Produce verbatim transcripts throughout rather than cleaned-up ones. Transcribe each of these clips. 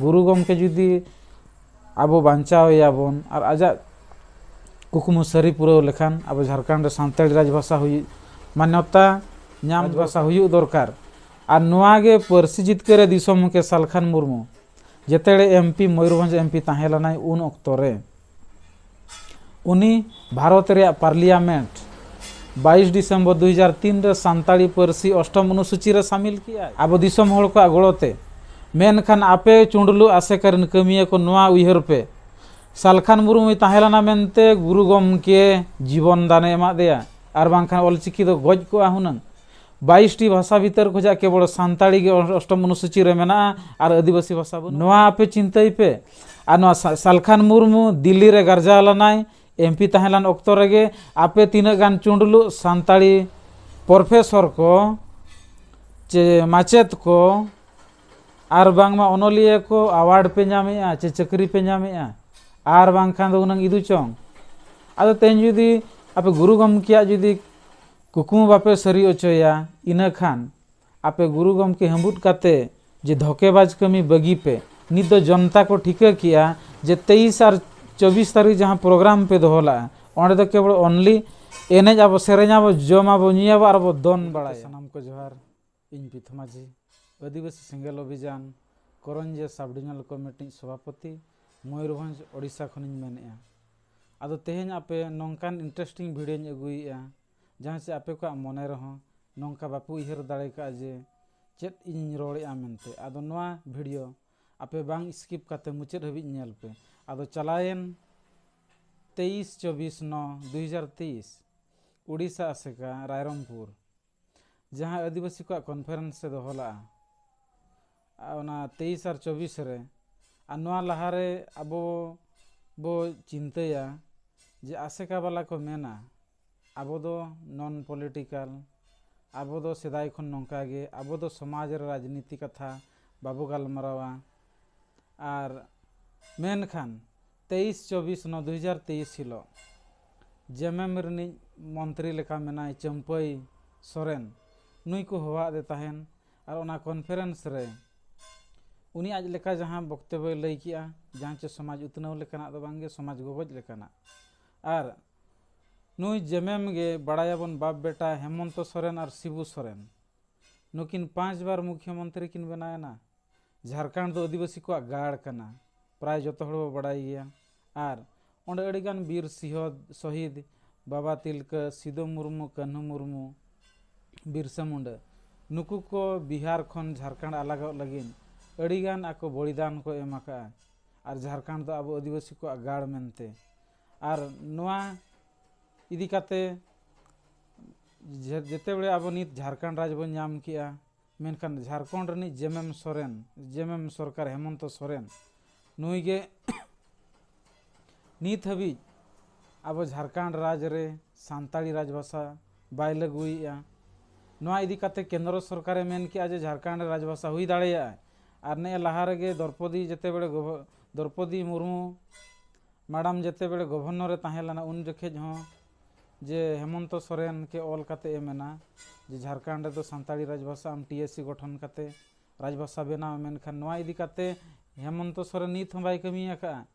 ᱜᱩᱨᱩ ᱜᱚᱢᱠᱮ ᱡᱩᱫᱤ ᱟᱵᱚ ᱵᱟᱧᱪᱟᱣ ᱮᱭᱟᱵᱚᱱ ᱟᱨ ᱟᱡᱟᱜ ᱠᱩᱠᱢᱩ ᱥᱟᱹᱨᱤ ᱯᱩᱨᱟᱹᱣ ᱞᱮᱠᱷᱟᱱ ᱟᱵᱚ ᱡᱷᱟᱲᱠᱷᱚᱸᱰ ᱨᱮ ᱥᱟᱱᱛᱟᱲᱤ ᱨᱟᱡᱽᱵᱷᱟᱥᱟ ᱦᱩᱭᱩᱜ, ᱢᱟᱱᱚᱛᱟ ᱧᱟᱢ ᱨᱟᱡᱽᱵᱷᱟᱥᱟ ᱦᱩᱭᱩᱜ ᱫᱚᱨᱠᱟᱨ᱾ ᱟᱨ ᱱᱚᱣᱟ ᱜᱮ ᱯᱟᱹᱨᱥᱤ ᱡᱤᱛᱠᱟᱹᱨ ᱨᱮ ᱫᱤᱥᱚᱢ ᱜᱚᱢᱠᱮ ᱥᱟᱞᱠᱷᱟᱱ ᱢᱩᱨᱢᱩ ᱡᱮᱛᱮᱲᱮ ᱮᱢᱯᱤ ᱢᱚᱭᱩᱨᱵᱷᱚᱸᱡᱽ ᱮᱢᱯᱤ ᱛᱟᱦᱮᱸ ᱞᱮᱱᱟᱭ ᱩᱱ ᱚᱠᱛᱚ ᱨᱮ ᱩᱱᱤ ᱵᱷᱟᱨᱚᱛ ᱨᱮᱭᱟᱜ ᱯᱟᱨᱞᱤᱭᱟᱢᱮᱱᱴ ᱵᱟᱭᱤᱥ ᱰᱤᱥᱮᱢᱵᱚᱨ ᱫᱩ ᱦᱟᱡᱟᱨ ᱛᱤᱱ ᱨᱮ ᱥᱟᱱᱛᱟᱲᱤ ᱯᱟᱹᱨᱥᱤ ᱚᱥᱴᱚᱢ ᱚᱱᱩᱥᱩᱪᱤ ᱨᱮ ᱥᱟᱢᱤᱞ ᱠᱮᱜᱼᱟᱭ ᱟᱵᱚ ᱫᱤᱥᱚᱢ ᱦᱚᱲ ᱠᱚᱣᱟᱜ ᱜᱚᱲᱚ ᱛᱮ᱾ ᱢᱮᱱᱠᱷᱟᱱ ᱟᱯᱮ ᱪᱩᱸᱰᱞᱩ ᱟᱥᱮᱠᱟ ᱨᱮᱱ ᱠᱟᱹᱢᱤᱭᱟᱹ ᱠᱚ ᱱᱚᱣᱟ ᱩᱭᱦᱟᱹᱨ ᱯᱮ, ᱥᱟᱞᱠᱷᱟᱱ ᱢᱩᱨᱢᱩᱭ ᱛᱟᱦᱮᱸ ᱞᱮᱱᱟ ᱢᱮᱱᱛᱮ ᱜᱩᱨᱩ ᱜᱚᱢᱠᱮ ᱡᱤᱵᱚᱱ ᱫᱟᱱᱮ ᱮᱢᱟᱫ ᱫᱮᱭᱟ, ᱟᱨ ᱵᱟᱝᱠᱷᱟᱱ ᱚᱞᱪᱤᱠᱤ ᱫᱚ ᱜᱚᱡ ᱠᱚᱜᱼᱟ ᱦᱩᱱᱟᱹᱝ᱾ ᱵᱟᱭᱤᱥ ᱴᱤ ᱵᱷᱟᱥᱟ ᱵᱷᱤᱛᱟᱹᱨ ᱠᱷᱚᱱᱟᱜ ᱠᱮᱵᱚᱞ ᱥᱟᱱᱛᱟᱲᱤ ᱜᱮ ᱚᱥᱴᱚᱢ ᱚᱱᱩᱥᱩᱪᱤ ᱨᱮ ᱢᱮᱱᱟᱜᱼᱟ ᱟᱨ ᱟᱹᱫᱤᱵᱟᱹᱥᱤ ᱵᱷᱟᱥᱟ ᱵᱟᱹᱱᱩᱜᱼᱟ᱾ ᱱᱚᱣᱟ ᱟᱯᱮ ᱪᱤᱱᱛᱟᱹᱭ ᱯᱮ᱾ ᱟᱨ ᱱᱚᱣᱟ ᱥᱟ-, ᱥᱟᱞᱠᱷᱟᱱ ᱢᱩᱨᱢᱩ ᱫᱤᱞᱞᱤ ᱨᱮ ᱜᱟᱨᱡᱟᱣ ᱞᱮᱱᱟᱭ, ᱮᱢᱯᱤ ᱛᱟᱦᱮᱸ ᱞᱮᱱ ᱚᱠᱛᱚ ᱨᱮᱜᱮ ᱟᱯᱮ ᱛᱤᱱᱟᱹᱜ ᱜᱟᱱ ᱪᱩᱸᱰᱞᱩᱜ ᱥᱟᱱᱛᱟᱲᱤ ᱯᱨᱚᱯᱷᱮᱥᱚᱨ ᱠᱚ ᱪᱮ ᱢᱟᱪᱮᱫ ᱠᱚ ᱟᱨ ᱵᱟᱝᱢᱟ ᱚᱱᱚᱞᱤᱭᱟᱹ ᱠᱚ ᱟᱣᱟᱨᱰ ᱯᱮ ᱧᱟᱢᱮᱜᱼᱟ ᱪᱮ ᱪᱟᱹᱠᱨᱤ ᱯᱮ ᱧᱟᱢᱮᱜᱼᱟ, ᱟᱨ ᱵᱟᱝᱠᱷᱟᱱ ᱫᱚ ᱦᱩᱱᱟᱹᱝ ᱤᱫᱩ ᱪᱚᱝ᱾ ᱟᱫᱚ ᱛᱮᱦᱮᱧ ᱡᱩᱫᱤ ᱟᱯᱮ ᱜᱩᱨᱩ ᱜᱚᱢᱠᱮᱭᱟᱜ ᱡᱩᱫᱤ ᱠᱩᱠᱢᱩ ᱵᱟᱯᱮ ᱥᱟᱹᱨᱤ ᱚᱪᱚᱭᱟ, ᱤᱱᱟᱹ ᱠᱷᱟᱱ ᱟᱯᱮ ᱜᱩᱨᱩ ᱜᱚᱢᱠᱮ ᱦᱟᱹᱢᱵᱩᱫ ᱠᱟᱛᱮ ᱡᱮ ᱫᱷᱚᱠᱮᱵᱟᱡᱽ ᱠᱟᱹᱢᱤ ᱵᱟᱹᱜᱤ ᱯᱮ᱾ ᱱᱤᱛ ᱫᱚ ᱡᱚᱱᱛᱟ ᱠᱚ ᱴᱷᱤᱠᱟᱹ ᱠᱮᱜᱼᱟ ᱡᱮ ᱛᱮᱭᱤᱥ ᱟᱨ ᱪᱚᱵᱵᱤᱥ ᱛᱟᱹᱨᱤᱠᱷ ᱡᱟᱦᱟᱸ ᱯᱨᱳᱜᱨᱟᱢ ᱯᱮ ᱫᱚᱦᱚ ᱞᱟᱜᱼᱟ, ᱚᱸᱰᱮ ᱫᱚ ᱠᱮᱵᱚᱞ only ᱮᱱᱮᱡ ᱟᱵᱚ, ᱥᱮᱨᱮᱧ ᱟᱵᱚ, ᱡᱚᱢ ᱟᱵᱚ, ᱧᱩᱭᱟᱵᱚ ᱟᱨ ᱵᱚ ᱫᱚᱱ ᱵᱟᱲᱟᱭᱟ᱾ ᱥᱟᱱᱟᱢ ᱠᱚ ᱡᱚᱦᱟᱨ᱾ ᱤᱧ ᱯᱤᱛᱷ ᱢᱟᱹᱡᱷᱤ, ᱟᱹᱫᱤᱵᱟᱹᱥᱤ ᱥᱮᱸᱜᱮᱞ ᱚᱵᱷᱤᱡᱟᱱ, ᱠᱚᱨᱚᱧᱡᱤᱭᱟᱹ ᱥᱟᱵ ᱰᱤᱵᱷᱤᱡᱚᱱᱟᱞ ᱠᱚᱢᱤᱴᱤ ᱥᱚᱵᱷᱟᱯᱚᱛᱤ, ᱢᱚᱭᱩᱨᱵᱷᱚᱸᱡᱽ, ᱳᱰᱤᱥᱟ ᱠᱷᱚᱱᱤᱧ ᱢᱮᱱᱮᱫᱼᱟ᱾ ᱟᱫᱚ ᱛᱮᱦᱮᱧ ᱟᱯᱮ ᱱᱚᱝᱠᱟᱱ interesting ᱵᱷᱤᱰᱤᱭᱳᱧ ᱟᱹᱜᱩᱭᱮᱫᱼᱟ, ᱡᱟᱦᱟᱸ ᱪᱮ ᱟᱯᱮ ᱠᱚᱣᱟᱜ ᱢᱚᱱᱮ ᱨᱮᱦᱚᱸ ᱱᱚᱝᱠᱟ ᱵᱟᱯᱮ ᱩᱭᱦᱟᱹᱨ ᱫᱟᱲᱮ ᱠᱟᱜᱼᱟ ᱡᱮ ᱪᱮᱫ ᱤᱧ ᱨᱚᱲᱮᱫᱼᱟ ᱢᱮᱱᱛᱮ᱾ ᱟᱫᱚ ᱱᱚᱣᱟ ᱵᱷᱤᱰᱤᱭᱳ ᱟᱯᱮ ᱵᱟᱝ skip ᱠᱟᱛᱮ ᱢᱩᱪᱟᱹᱫ ᱦᱟᱹᱵᱤᱡ ᱧᱮᱞ ᱯᱮ᱾ ᱟᱫᱚ ᱪᱟᱞᱟᱣᱮᱱ ᱛᱮᱭᱤᱥ ᱪᱚᱵᱵᱤᱥ ᱱᱚ ᱫᱩ ᱦᱟᱡᱟᱨ ᱛᱮᱭᱤᱥ ᱩᱲᱤᱥᱥᱟ ᱟᱥᱮᱠᱟ ᱨᱟᱭᱨᱚᱝᱯᱩᱨ ᱡᱟᱦᱟᱸ ᱟᱹᱫᱤᱵᱟᱹᱥᱤ ᱠᱚᱣᱟᱜ conference ᱮ ᱫᱚᱦᱚ ᱞᱟᱜᱼᱟ, ᱚᱱᱟ ᱛᱮᱭᱤᱥ ᱟᱨ ᱪᱚᱵᱵᱤᱥ ᱨᱮ, ᱟᱨ ᱱᱚᱣᱟ ᱞᱟᱦᱟᱨᱮ ᱟᱵᱚ ᱵᱚ ᱪᱤᱱᱛᱟᱹᱭᱟ ᱡᱮ ᱟᱥᱮᱠᱟ ᱵᱟᱞᱟ ᱠᱚ ᱢᱮᱱᱟ, ᱟᱵᱚ ᱫᱚ non political, ᱟᱵᱚ ᱫᱚ ᱥᱮᱫᱟᱭ ᱠᱷᱚᱱ ᱱᱚᱝᱠᱟ ᱜᱮ, ᱟᱵᱚ ᱫᱚ ᱥᱚᱢᱟᱡᱽ ᱨᱮ ᱨᱟᱡᱽᱱᱤᱛᱤ ᱠᱟᱛᱷᱟ ᱵᱟᱵᱚ ᱜᱟᱞᱢᱟᱨᱟᱣᱟ᱾ ᱟᱨ ᱢᱮᱱᱠᱷᱟᱱ ᱛᱮᱭᱤᱥ ᱪᱚᱵᱵᱤᱥ ᱱᱚ ᱫᱩ ᱦᱟᱡᱟᱨ ᱛᱮᱭᱤᱥ ᱦᱤᱞᱳᱜ ᱡᱮᱢᱮᱢ ᱨᱤᱱᱤᱡ ᱢᱚᱱᱛᱨᱤ ᱞᱮᱠᱟ ᱢᱮᱱᱟᱭ ᱪᱟᱹᱢᱯᱟᱹᱭ ᱥᱚᱨᱮᱱ, ᱱᱩᱭ ᱠᱚ ᱦᱚᱦᱚᱣᱟᱫᱮ ᱛᱟᱦᱮᱱ᱾ ᱟᱨ ᱚᱱᱟ conference ᱨᱮ ᱩᱱᱤ ᱟᱡ ᱞᱮᱠᱟ ᱡᱟᱦᱟᱸ ᱵᱚᱠᱛᱚᱵᱵᱚᱭ ᱞᱟᱹᱭ ᱠᱮᱜᱼᱟ, ᱡᱟᱦᱟᱸ ᱪᱮ ᱥᱚᱢᱟᱡᱽ ᱩᱛᱱᱟᱹᱣ ᱞᱮᱠᱟᱱᱟᱜ ᱫᱚ ᱵᱟᱝᱜᱮ, ᱥᱚᱢᱟᱡᱽ ᱜᱚᱵᱚᱡ ᱞᱮᱠᱟᱱᱟᱜ᱾ ᱟᱨ ᱱᱩᱭ ᱡᱮᱢᱮᱢ ᱜᱮ ᱵᱟᱲᱟᱭᱟᱵᱚᱱ ᱵᱟᱯ ᱵᱮᱴᱟ ᱦᱮᱢᱚᱱᱛᱚ ᱥᱚᱨᱮᱱ ᱟᱨ ᱥᱤᱵᱩ ᱥᱚᱨᱮᱱ, ᱱᱩᱠᱤᱱ ᱯᱟᱸᱪ ᱵᱟᱨ ᱢᱩᱠᱷᱭᱚᱢᱚᱱᱛᱨᱤ ᱠᱤᱱ ᱵᱮᱱᱟᱣᱮᱱᱟ᱾ ᱡᱷᱟᱲᱠᱷᱚᱸᱰ ᱫᱚ ᱟᱹᱫᱤᱵᱟᱹᱥᱤ ᱠᱚᱣᱟᱜ ᱜᱟᱲ ᱠᱟᱱᱟ, ᱯᱨᱟᱭ ᱡᱚᱛᱚ ᱦᱚᱲ ᱵᱚ ᱵᱟᱲᱟᱭ ᱜᱮᱭᱟ᱾ ᱟᱨ ᱚᱸᱰᱮ ᱟᱹᱰᱤᱜᱟᱱ ᱵᱤᱨ ᱥᱤᱦᱚᱫ ᱥᱚᱦᱤᱫ, ᱵᱟᱵᱟ ᱛᱤᱞᱠᱟᱹ, ᱥᱤᱫᱩ ᱢᱩᱨᱢᱩ, ᱠᱟᱹᱱᱦᱩ ᱢᱩᱨᱢᱩ, ᱵᱤᱨᱥᱟ ᱢᱩᱱᱰᱟᱹ, ᱱᱩᱠᱩ ᱠᱚ ᱵᱤᱦᱟᱨ ᱠᱷᱚᱱ ᱡᱷᱟᱲᱠᱷᱚᱸᱰ ᱟᱞᱟᱜᱚᱜ ᱞᱟᱹᱜᱤᱫ ᱟᱹᱰᱤᱜᱟᱱ ᱟᱠᱚ ᱵᱚᱞᱤᱫᱟᱱ ᱠᱚ ᱮᱢ ᱟᱠᱟᱫᱼᱟ᱾ ᱟᱨ ᱡᱷᱟᱲᱠᱷᱚᱸᱰ ᱫᱚ ᱟᱵᱚ ᱟᱹᱫᱤᱵᱟᱹᱥᱤ ᱠᱚᱣᱟᱜ ᱜᱟᱲ ᱢᱮᱱᱛᱮ᱾ ᱟᱨ ᱱᱚᱣᱟ ᱤᱫᱤ ᱠᱟᱛᱮ ᱡᱮ-, ᱡᱮᱛᱮ ᱵᱮᱲᱮ ᱟᱵᱚ ᱱᱤᱛ ᱡᱷᱟᱲᱠᱷᱚᱸᱰ ᱨᱟᱡᱽ ᱵᱚᱱ ᱧᱟᱢ ᱠᱮᱜᱼᱟ, ᱢᱮᱱᱠᱷᱟᱱ ᱡᱷᱟᱲᱠᱷᱚᱸᱰ ᱨᱤᱱᱤᱡ ᱡᱮᱢᱮᱢ ᱥᱚᱨᱮᱱ, ᱡᱮᱢᱮᱢ ᱥᱚᱨᱠᱟᱨ ᱦᱮᱢᱚᱱᱛᱚ ᱥᱚᱨᱮᱱ, ᱱᱩᱭ ᱜᱮ ᱱᱤᱛ ᱦᱟᱹᱵᱤᱡ ᱟᱵᱚ ᱡᱷᱟᱲᱠᱷᱚᱸᱰ ᱨᱟᱡᱽ ᱨᱮ ᱥᱟᱱᱛᱟᱲᱤ ᱨᱟᱡᱽᱵᱷᱟᱥᱟ ᱵᱟᱭ ᱞᱟᱹᱜᱩᱭᱮᱫᱼᱟ᱾ ᱱᱚᱣᱟ ᱤᱫᱤ ᱠᱟᱛᱮ ᱠᱮᱱᱫᱨᱚ ᱥᱚᱨᱠᱟᱨᱮ ᱢᱮᱱ ᱠᱮᱜᱼᱟ ᱡᱮ ᱡᱷᱟᱲᱠᱷᱚᱸᱰ ᱨᱮ ᱨᱟᱡᱽᱵᱷᱟᱥᱟ ᱦᱩᱭ ᱫᱟᱲᱮᱭᱟᱜᱼᱟ, ᱟᱨ ᱱᱮᱜᱼᱮ ᱞᱟᱦᱟ ᱨᱮᱜᱮ ᱫᱨᱚᱯᱚᱫᱤ ᱡᱮᱛᱮ ᱵᱮᱲᱮ ᱜᱚᱵᱷᱚ-, ᱫᱨᱚᱯᱚᱫᱤ ᱢᱩᱨᱢᱩ ᱢᱟᱰᱟᱢ ᱡᱮᱛᱮ ᱵᱮᱲᱮ ᱜᱚᱵᱷᱚᱨᱱᱚᱨ ᱮ ᱛᱟᱦᱮᱸ ᱞᱮᱱᱟ, ᱩᱱ ᱡᱚᱠᱷᱮᱡ ᱦᱚᱸ ᱡᱮ ᱦᱮᱢᱚᱱᱛᱚ ᱥᱚᱨᱮᱱ ᱠᱮ ᱚᱞ ᱠᱟᱛᱮ ᱮ ᱢᱮᱱᱟ ᱡᱮ ᱡᱷᱟᱲᱠᱷᱚᱸᱰ ᱨᱮᱫᱚ ᱥᱟᱱᱛᱟᱲᱤ ᱨᱟᱡᱽᱵᱷᱟᱥᱟ ᱟᱢ ᱴᱤ ᱮᱥ ᱥᱤ ᱜᱚᱴᱷᱚᱱ ᱠᱟᱛᱮ ᱨᱟᱡᱽᱵᱷᱟᱥᱟ ᱵᱮᱱᱟᱣ, ᱢᱮᱱᱠᱷᱟᱱ ᱱᱚᱣᱟ ᱤᱫᱤ ᱠᱟᱛᱮ ᱦᱮᱢᱚᱱᱛᱚ ᱥᱚᱨᱮᱱ ᱱᱤᱛ ᱦᱚᱸ ᱵᱟᱭ ᱠᱟᱹᱢᱤ ᱟᱠᱟᱫᱼᱟ᱾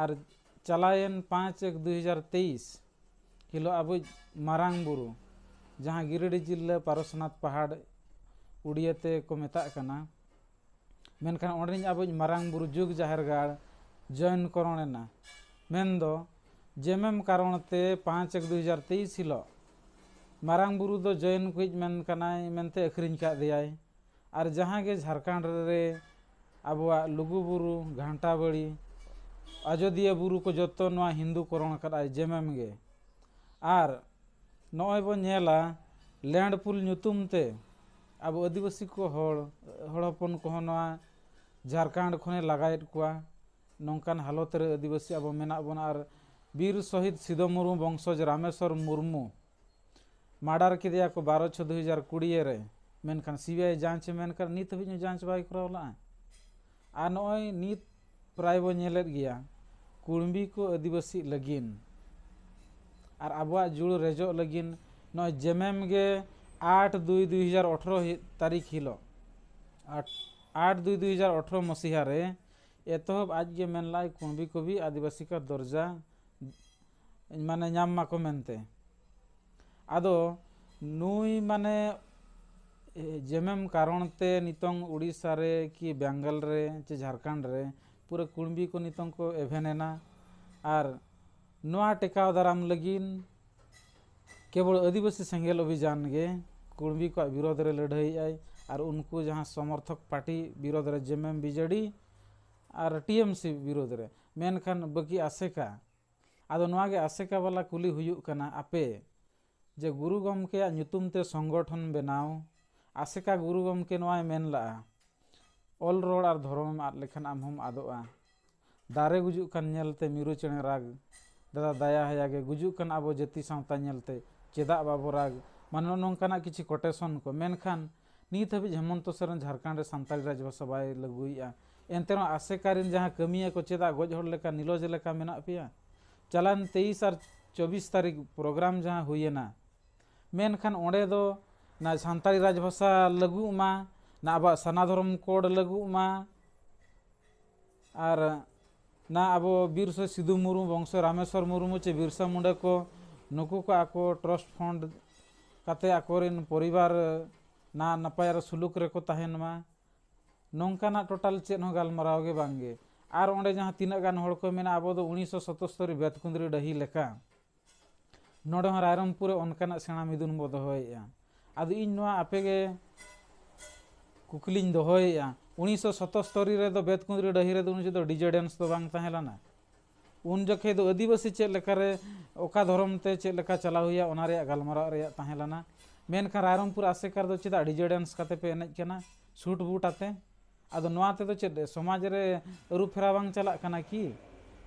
ᱟᱨ ᱪᱟᱞᱟᱣᱮᱱ ᱯᱟᱸᱪ ᱮᱠ ᱫᱩ ᱦᱟᱡᱟᱨ ᱛᱮᱭᱤᱥ ᱦᱤᱞᱳᱜ ᱟᱵᱚᱭᱤᱡ ᱢᱟᱨᱟᱝ ᱵᱩᱨᱩ, ᱡᱟᱦᱟᱸ ᱜᱤᱨᱤᱰᱤ ᱡᱤᱞᱟᱹ ᱯᱟᱨᱚᱥᱱᱟᱛᱷ ᱯᱟᱦᱟᱲ ᱩᱲᱤᱭᱟᱹ ᱛᱮ ᱠᱚ ᱢᱮᱛᱟᱜ ᱠᱟᱱᱟ, ᱢᱮᱱᱠᱷᱟᱱ ᱚᱸᱰᱮᱱᱤᱡ ᱟᱵᱚᱭᱤᱡ ᱢᱟᱨᱟᱝ ᱵᱩᱨᱩ ᱡᱩᱜᱽ ᱡᱟᱦᱮᱨ ᱜᱟᱲ ᱡᱚᱭᱮᱱ ᱠᱚᱨᱚᱱ ᱮᱱᱟ᱾ ᱢᱮᱱᱫᱚ ᱡᱮᱢᱮᱢ ᱠᱟᱨᱚᱱ ᱛᱮ ᱯᱟᱸᱪ ᱮᱠ ᱫᱩ ᱦᱟᱡᱟᱨ ᱛᱮᱭᱤᱥ ᱦᱤᱞᱳᱜ ᱢᱟᱨᱟᱝ ᱵᱩᱨᱩ ᱫᱚ ᱡᱚᱭᱮᱱ ᱠᱚᱭᱤᱡ ᱢᱮᱱ ᱠᱟᱱᱟᱭ ᱢᱮᱱᱛᱮ ᱟᱹᱠᱷᱨᱤᱧ ᱠᱟᱫᱮᱭᱟᱭ᱾ ᱟᱨ ᱡᱟᱦᱟᱸ ᱜᱮ ᱡᱷᱟᱲᱠᱷᱚᱸᱰ ᱨᱮ ᱟᱵᱚᱣᱟᱜ ᱞᱩᱜᱩ ᱵᱩᱨᱩ, ᱜᱷᱟᱱᱴᱟ ᱵᱟᱲᱤ, ᱟᱡᱳᱫᱤᱭᱟᱹ ᱵᱩᱨᱩ ᱠᱚ ᱡᱚᱛᱚ ᱱᱚᱣᱟ ᱦᱤᱱᱫᱩ ᱠᱚᱨᱚᱱ ᱠᱟᱫᱟᱭ ᱡᱮᱢᱮᱢ ᱜᱮ᱾ ᱟᱨ ᱱᱚᱜᱼᱚᱭ ᱵᱚᱱ ᱧᱮᱞᱟ ᱞᱮᱱᱰ ᱯᱩᱞ ᱧᱩᱛᱩᱢ ᱛᱮ ᱟᱵᱚ ᱟᱹᱫᱤᱵᱟᱹᱥᱤ ᱠᱚ ᱦᱚᱲ, ᱦᱚᱲ ᱦᱚᱯᱚᱱ ᱠᱚᱦᱚᱸ ᱱᱚᱣᱟ ᱡᱷᱟᱲᱠᱷᱚᱸᱰ ᱠᱷᱚᱱᱮ ᱞᱟᱜᱟᱭᱮᱫ ᱠᱚᱣᱟ᱾ ᱱᱚᱝᱠᱟᱱ ᱦᱟᱞᱚᱛ ᱨᱮ ᱟᱹᱫᱤᱵᱟᱹᱥᱤ ᱟᱵᱚ ᱢᱮᱱᱟᱜ ᱵᱚᱱᱟ᱾ ᱟᱨ ᱵᱤᱨ ᱥᱚᱦᱤᱫ ᱥᱤᱫᱚ ᱢᱩᱨᱢᱩ ᱵᱚᱝᱥᱚᱡᱽ ᱨᱟᱢᱮᱥᱣᱚᱨ ᱢᱩᱨᱢᱩ ᱢᱟᱨᱰᱟᱨ ᱠᱮᱫᱮᱭᱟ ᱠᱚ ᱵᱟᱨᱚ ᱪᱷᱚ ᱫᱩ ᱦᱟᱡᱟᱨ ᱠᱩᱲᱤ ᱨᱮ, ᱢᱮᱱᱠᱷᱟᱱ ᱥᱤ ᱵᱤ ᱟᱭ ᱡᱟᱸᱪ ᱮ ᱢᱮᱱ ᱠᱟᱫ, ᱱᱤᱛ ᱦᱟᱹᱵᱤᱡ ᱦᱚᱸ ᱡᱟᱸᱪ ᱵᱟᱭ ᱠᱚᱨᱟᱣ ᱞᱮᱫᱼᱟ᱾ ᱟᱨ ᱱᱚᱜᱼᱚᱭ ᱱᱤᱛ ᱯᱨᱟᱭ ᱵᱚ ᱧᱮᱞᱮᱫ ᱜᱮᱭᱟ, ᱠᱩᱲᱢᱤ ᱠᱚ ᱟᱹᱫᱤᱵᱟᱹᱥᱤ ᱞᱟᱹᱜᱤᱫ ᱟᱨ ᱟᱵᱚᱣᱟᱜ ᱡᱩᱲ ᱨᱮᱡᱚᱜ ᱞᱟᱹᱜᱤᱫ ᱱᱚᱜᱼᱚᱭ ᱡᱮᱢᱮᱢ ᱜᱮ ᱟᱴ ᱫᱩᱭ ᱫᱩᱭ ᱦᱟᱡᱟᱨ ᱟᱴᱷᱨᱚ ᱦᱤ-, ᱛᱟᱹᱨᱤᱠᱷ ᱦᱤᱞᱳᱜ, ᱟᱴ, ᱟᱴ ᱫᱩᱭ ᱫᱩᱭ ᱦᱟᱡᱟᱨ ᱟᱴᱷᱨᱚ ᱢᱚᱥᱤᱦᱟ ᱨᱮ ᱮᱛᱚᱦᱚᱵ ᱟᱡ ᱜᱮ ᱢᱮᱱ ᱞᱟᱭ ᱠᱩᱬᱵᱤ ᱠᱚᱵᱤ ᱟᱹᱫᱤᱵᱟᱹᱥᱤ ᱠᱟ ᱫᱚᱨᱡᱟ ᱢᱟᱱᱮ ᱧᱟᱢ ᱢᱟᱠᱚ ᱢᱮᱱᱛᱮ᱾ ᱟᱫᱚ ᱱᱩᱭ ᱢᱟᱱᱮ ᱡᱮᱢᱮᱢ ᱠᱟᱨᱚᱱ ᱛᱮ ᱱᱤᱛᱚᱝ ᱩᱲᱤᱥᱥᱟ ᱨᱮ ᱠᱤ ᱵᱮᱝᱜᱚᱞ ᱨᱮ ᱪᱮ ᱡᱷᱟᱲᱠᱷᱚᱸᱰ ᱨᱮ ᱯᱩᱨᱟᱹ ᱠᱩᱬᱵᱤ ᱠᱚ ᱱᱤᱛᱚᱝ ᱠᱚ ᱮᱵᱷᱮᱱ ᱮᱱᱟ᱾ ᱟᱨ ᱱᱚᱣᱟ ᱴᱮᱠᱟᱣ ᱫᱟᱨᱟᱢ ᱞᱟᱹᱜᱤᱫ ᱠᱮᱵᱚᱞ ᱟᱹᱫᱤᱵᱟᱹᱥᱤ ᱥᱮᱸᱜᱮᱞ ᱚᱵᱷᱤᱡᱟᱱ ᱜᱮ ᱠᱩᱬᱵᱤ ᱠᱚᱣᱟᱜ ᱵᱤᱨᱳᱫᱷ ᱨᱮ ᱞᱟᱹᱲᱦᱟᱹᱭᱮᱫ ᱟᱭ᱾ ᱟᱨ ᱩᱱᱠᱩ ᱡᱟᱦᱟᱸ ᱥᱚᱢᱚᱨᱛᱷᱚᱠ ᱯᱟᱨᱴᱤ ᱵᱤᱨᱳᱫᱷ ᱨᱮ ᱡᱮᱢᱮᱢ ᱵᱤᱡᱮᱰᱤ ᱟᱨ ᱴᱤ ᱮᱢ ᱥᱤ ᱵᱤᱨᱳᱫᱷ ᱨᱮ, ᱢᱮᱱᱠᱷᱟᱱ ᱵᱟᱹᱠᱤ ᱟᱥᱮᱠᱟ᱾ ᱟᱫᱚ ᱱᱚᱣᱟ ᱜᱮ ᱟᱥᱮᱠᱟ ᱵᱟᱞᱟ ᱠᱩᱞᱤ ᱦᱩᱭᱩᱜ ᱠᱟᱱᱟ, ᱟᱯᱮ ᱡᱮ ᱜᱩᱨᱩ ᱜᱚᱢᱠᱮᱭᱟᱜ ᱧᱩᱛᱩᱢ ᱛᱮ ᱥᱚᱝᱜᱚᱴᱷᱚᱱ ᱵᱮᱱᱟᱣ, ᱟᱥᱮᱠᱟ ᱜᱩᱨᱩ ᱜᱚᱢᱠᱮ ᱱᱚᱣᱟᱭ ᱢᱮᱱ ᱞᱟᱜᱼᱟ, "ᱚᱞ ᱨᱚᱲ ᱟᱨ ᱫᱷᱚᱨᱚᱢᱮᱢ ᱟᱫ ᱞᱮᱠᱷᱟᱱ ᱟᱢ ᱦᱚᱸᱢ ᱟᱫᱚᱜᱼᱟ᱾ ᱫᱟᱨᱮ ᱜᱩᱡᱩᱜ ᱠᱟᱱ ᱧᱮᱞᱛᱮ ᱢᱤᱨᱩ ᱪᱮᱬᱮ ᱨᱟᱜᱽ, ᱫᱟᱫᱟ ᱫᱟᱭᱟ ᱦᱟᱭᱟ ᱜᱮ ᱜᱩᱡᱩᱜ ᱠᱟᱱ ᱟᱵᱚ ᱡᱟᱹᱛᱤ ᱥᱟᱶᱛᱟ ᱧᱮᱞᱛᱮ ᱪᱮᱫᱟᱜ ᱵᱟᱵᱚ ᱨᱟᱜᱽ?" ᱢᱟᱱᱮ ᱱᱚᱜᱼᱚ ᱱᱚᱝᱠᱟᱱᱟᱜ ᱠᱤᱪᱷᱩ ᱠᱚᱴᱮᱥᱚᱱ ᱠᱚ᱾ ᱢᱮᱱᱠᱷᱟᱱ ᱱᱤᱛ ᱦᱟᱹᱵᱤᱡ ᱦᱮᱢᱚᱱᱛᱚ ᱥᱚᱨᱮᱱ ᱡᱷᱟᱲᱠᱷᱚᱸᱰ ᱨᱮ ᱥᱟᱱᱛᱟᱲᱤ ᱨᱟᱡᱽᱵᱷᱟᱥᱟ ᱵᱟᱭ ᱞᱟᱹᱜᱩᱭᱮᱫᱼᱟ᱾ ᱮᱱᱛᱮ ᱨᱮᱦᱚᱸ ᱟᱥᱮᱠᱟ ᱨᱮᱱ ᱡᱟᱦᱟᱸ ᱠᱟᱹᱢᱤᱭᱟᱹ ᱠᱚ ᱪᱮᱫᱟᱜ ᱜᱚᱡ ᱦᱚᱲ ᱞᱮᱠᱟ ᱱᱤᱞᱚᱡᱽ ᱞᱮᱠᱟ ᱢᱮᱱᱟᱜ ᱯᱮᱭᱟ? ᱪᱟᱞᱟᱣᱮᱱ ᱛᱮᱭᱤᱥ ᱟᱨ ᱪᱚᱵᱵᱤᱥ ᱛᱟᱹᱨᱤᱠᱷ ᱯᱨᱳᱜᱨᱟᱢ ᱡᱟᱦᱟᱸ ᱦᱩᱭᱮᱱᱟ, ᱢᱮᱱᱠᱷᱟᱱ ᱚᱸᱰᱮ ᱫᱚ ᱱᱟ ᱥᱟᱱᱛᱟᱲᱤ ᱨᱟᱡᱽᱵᱷᱟᱥᱟ ᱞᱟᱹᱜᱩᱜ ᱢᱟ, ᱱᱟ ᱟᱵᱚᱣᱟᱜ ᱥᱟᱨᱱᱟ ᱫᱷᱚᱨᱚᱢ ᱠᱳᱰ ᱞᱟᱹᱜᱩᱜ ᱢᱟ, ᱟᱨ ᱱᱟ ᱟᱵᱚ ᱵᱤᱨ ᱥᱤᱫᱩ ᱢᱩᱨᱢᱩ ᱵᱚᱝᱥᱚ ᱨᱟᱢᱮᱥᱣᱚᱨ ᱢᱩᱨᱢᱩ ᱪᱮ ᱵᱤᱨᱥᱟ ᱢᱩᱱᱰᱟ ᱠᱚ, ᱱᱩᱠᱩ ᱠᱚ ᱟᱠᱚ ᱴᱨᱟᱥᱴ ᱯᱷᱟᱱᱰ ᱠᱟᱛᱮ ᱟᱠᱚᱨᱮᱱ ᱯᱚᱨᱤᱵᱟᱨ ᱱᱟ ᱱᱟᱯᱟᱭ ᱟᱨ ᱥᱩᱞᱩᱠ ᱨᱮᱠᱚ ᱛᱟᱦᱮᱱ ᱢᱟ, ᱱᱚᱝᱠᱟᱱᱟᱜ ᱴᱳᱴᱟᱞ ᱪᱮᱫ ᱦᱚᱸ ᱜᱟᱞᱢᱟᱨᱟᱣ ᱜᱮ ᱵᱟᱝᱜᱮ᱾ ᱟᱨ ᱚᱸᱰᱮ ᱡᱟᱦᱟᱸ ᱛᱤᱱᱟᱹᱜ ᱜᱟᱱ ᱦᱚᱲ ᱠᱚ ᱢᱮᱱᱟ, ᱟᱵᱚ ᱫᱚ ᱩᱱᱤᱥᱥᱚ ᱥᱚᱛᱚᱥᱛᱚᱨᱤ ᱵᱮᱛᱠᱩᱸᱫᱽᱨᱤ ᱰᱟᱹᱦᱤ ᱞᱮᱠᱟ ᱱᱚᱰᱮ ᱦᱚᱸ ᱨᱟᱭᱨᱚᱝᱯᱩᱨ ᱨᱮ ᱚᱱᱠᱟᱱᱟᱜ ᱥᱮᱬᱟ ᱢᱤᱫᱩᱱ ᱵᱚ ᱫᱚᱦᱚᱭᱮᱫᱼᱟ᱾ ᱟᱫᱚ ᱤᱧ ᱱᱚᱣᱟ ᱟᱯᱮᱜᱮ ᱠᱩᱠᱞᱤᱧ ᱫᱚᱦᱚᱭᱮᱫᱼᱟ, ᱩᱱᱤᱥᱥᱚ ᱥᱚᱛᱚᱥᱛᱚᱨᱤ ᱨᱮᱫᱚ ᱵᱮᱛᱠᱩᱸᱫᱽᱨᱤ ᱰᱟᱹᱦᱤ ᱨᱮᱫᱚ ᱩᱱ ᱡᱚᱦᱚᱜ ᱫᱚ ᱰᱤᱡᱮ ᱰᱮᱱᱥ ᱫᱚ ᱵᱟᱝ ᱛᱟᱦᱮᱸ ᱞᱮᱱᱟ? ᱩᱱ ᱡᱚᱠᱷᱮᱡ ᱫᱚ ᱟᱹᱫᱤᱵᱟᱹᱥᱤ ᱪᱮᱫ ᱞᱮᱠᱟᱨᱮ, ᱚᱠᱟ ᱫᱷᱚᱨᱚᱢ ᱛᱮ ᱪᱮᱫ ᱞᱮᱠᱟ ᱪᱟᱞᱟᱣ ᱦᱩᱭᱩᱜᱼᱟ, ᱚᱱᱟ ᱨᱮᱭᱟᱜ ᱜᱟᱞᱢᱟᱨᱟᱣ ᱨᱮᱭᱟᱜ ᱛᱟᱦᱮᱸ ᱞᱮᱱᱟ᱾ ᱢᱮᱱᱠᱷᱟᱱ ᱨᱟᱭᱨᱚᱝᱯᱩᱨ ᱟᱥᱮᱠᱟ ᱨᱮᱫᱚ ᱪᱮᱫᱟᱜ ᱰᱤᱡᱮ ᱰᱮᱱᱥ ᱠᱟᱛᱮ ᱯᱮ ᱮᱱᱮᱡ ᱠᱟᱱᱟ, ᱥᱩᱴ ᱵᱩᱴ ᱟᱛᱮ? ᱟᱫᱚ ᱱᱚᱣᱟ ᱛᱮᱫᱚ ᱪᱮᱫ ᱥᱚᱢᱟᱡᱽ ᱨᱮ ᱟᱹᱨᱩ ᱯᱷᱮᱨᱟᱣ ᱵᱟᱝ ᱪᱟᱞᱟᱜ ᱠᱟᱱᱟ ᱠᱤ?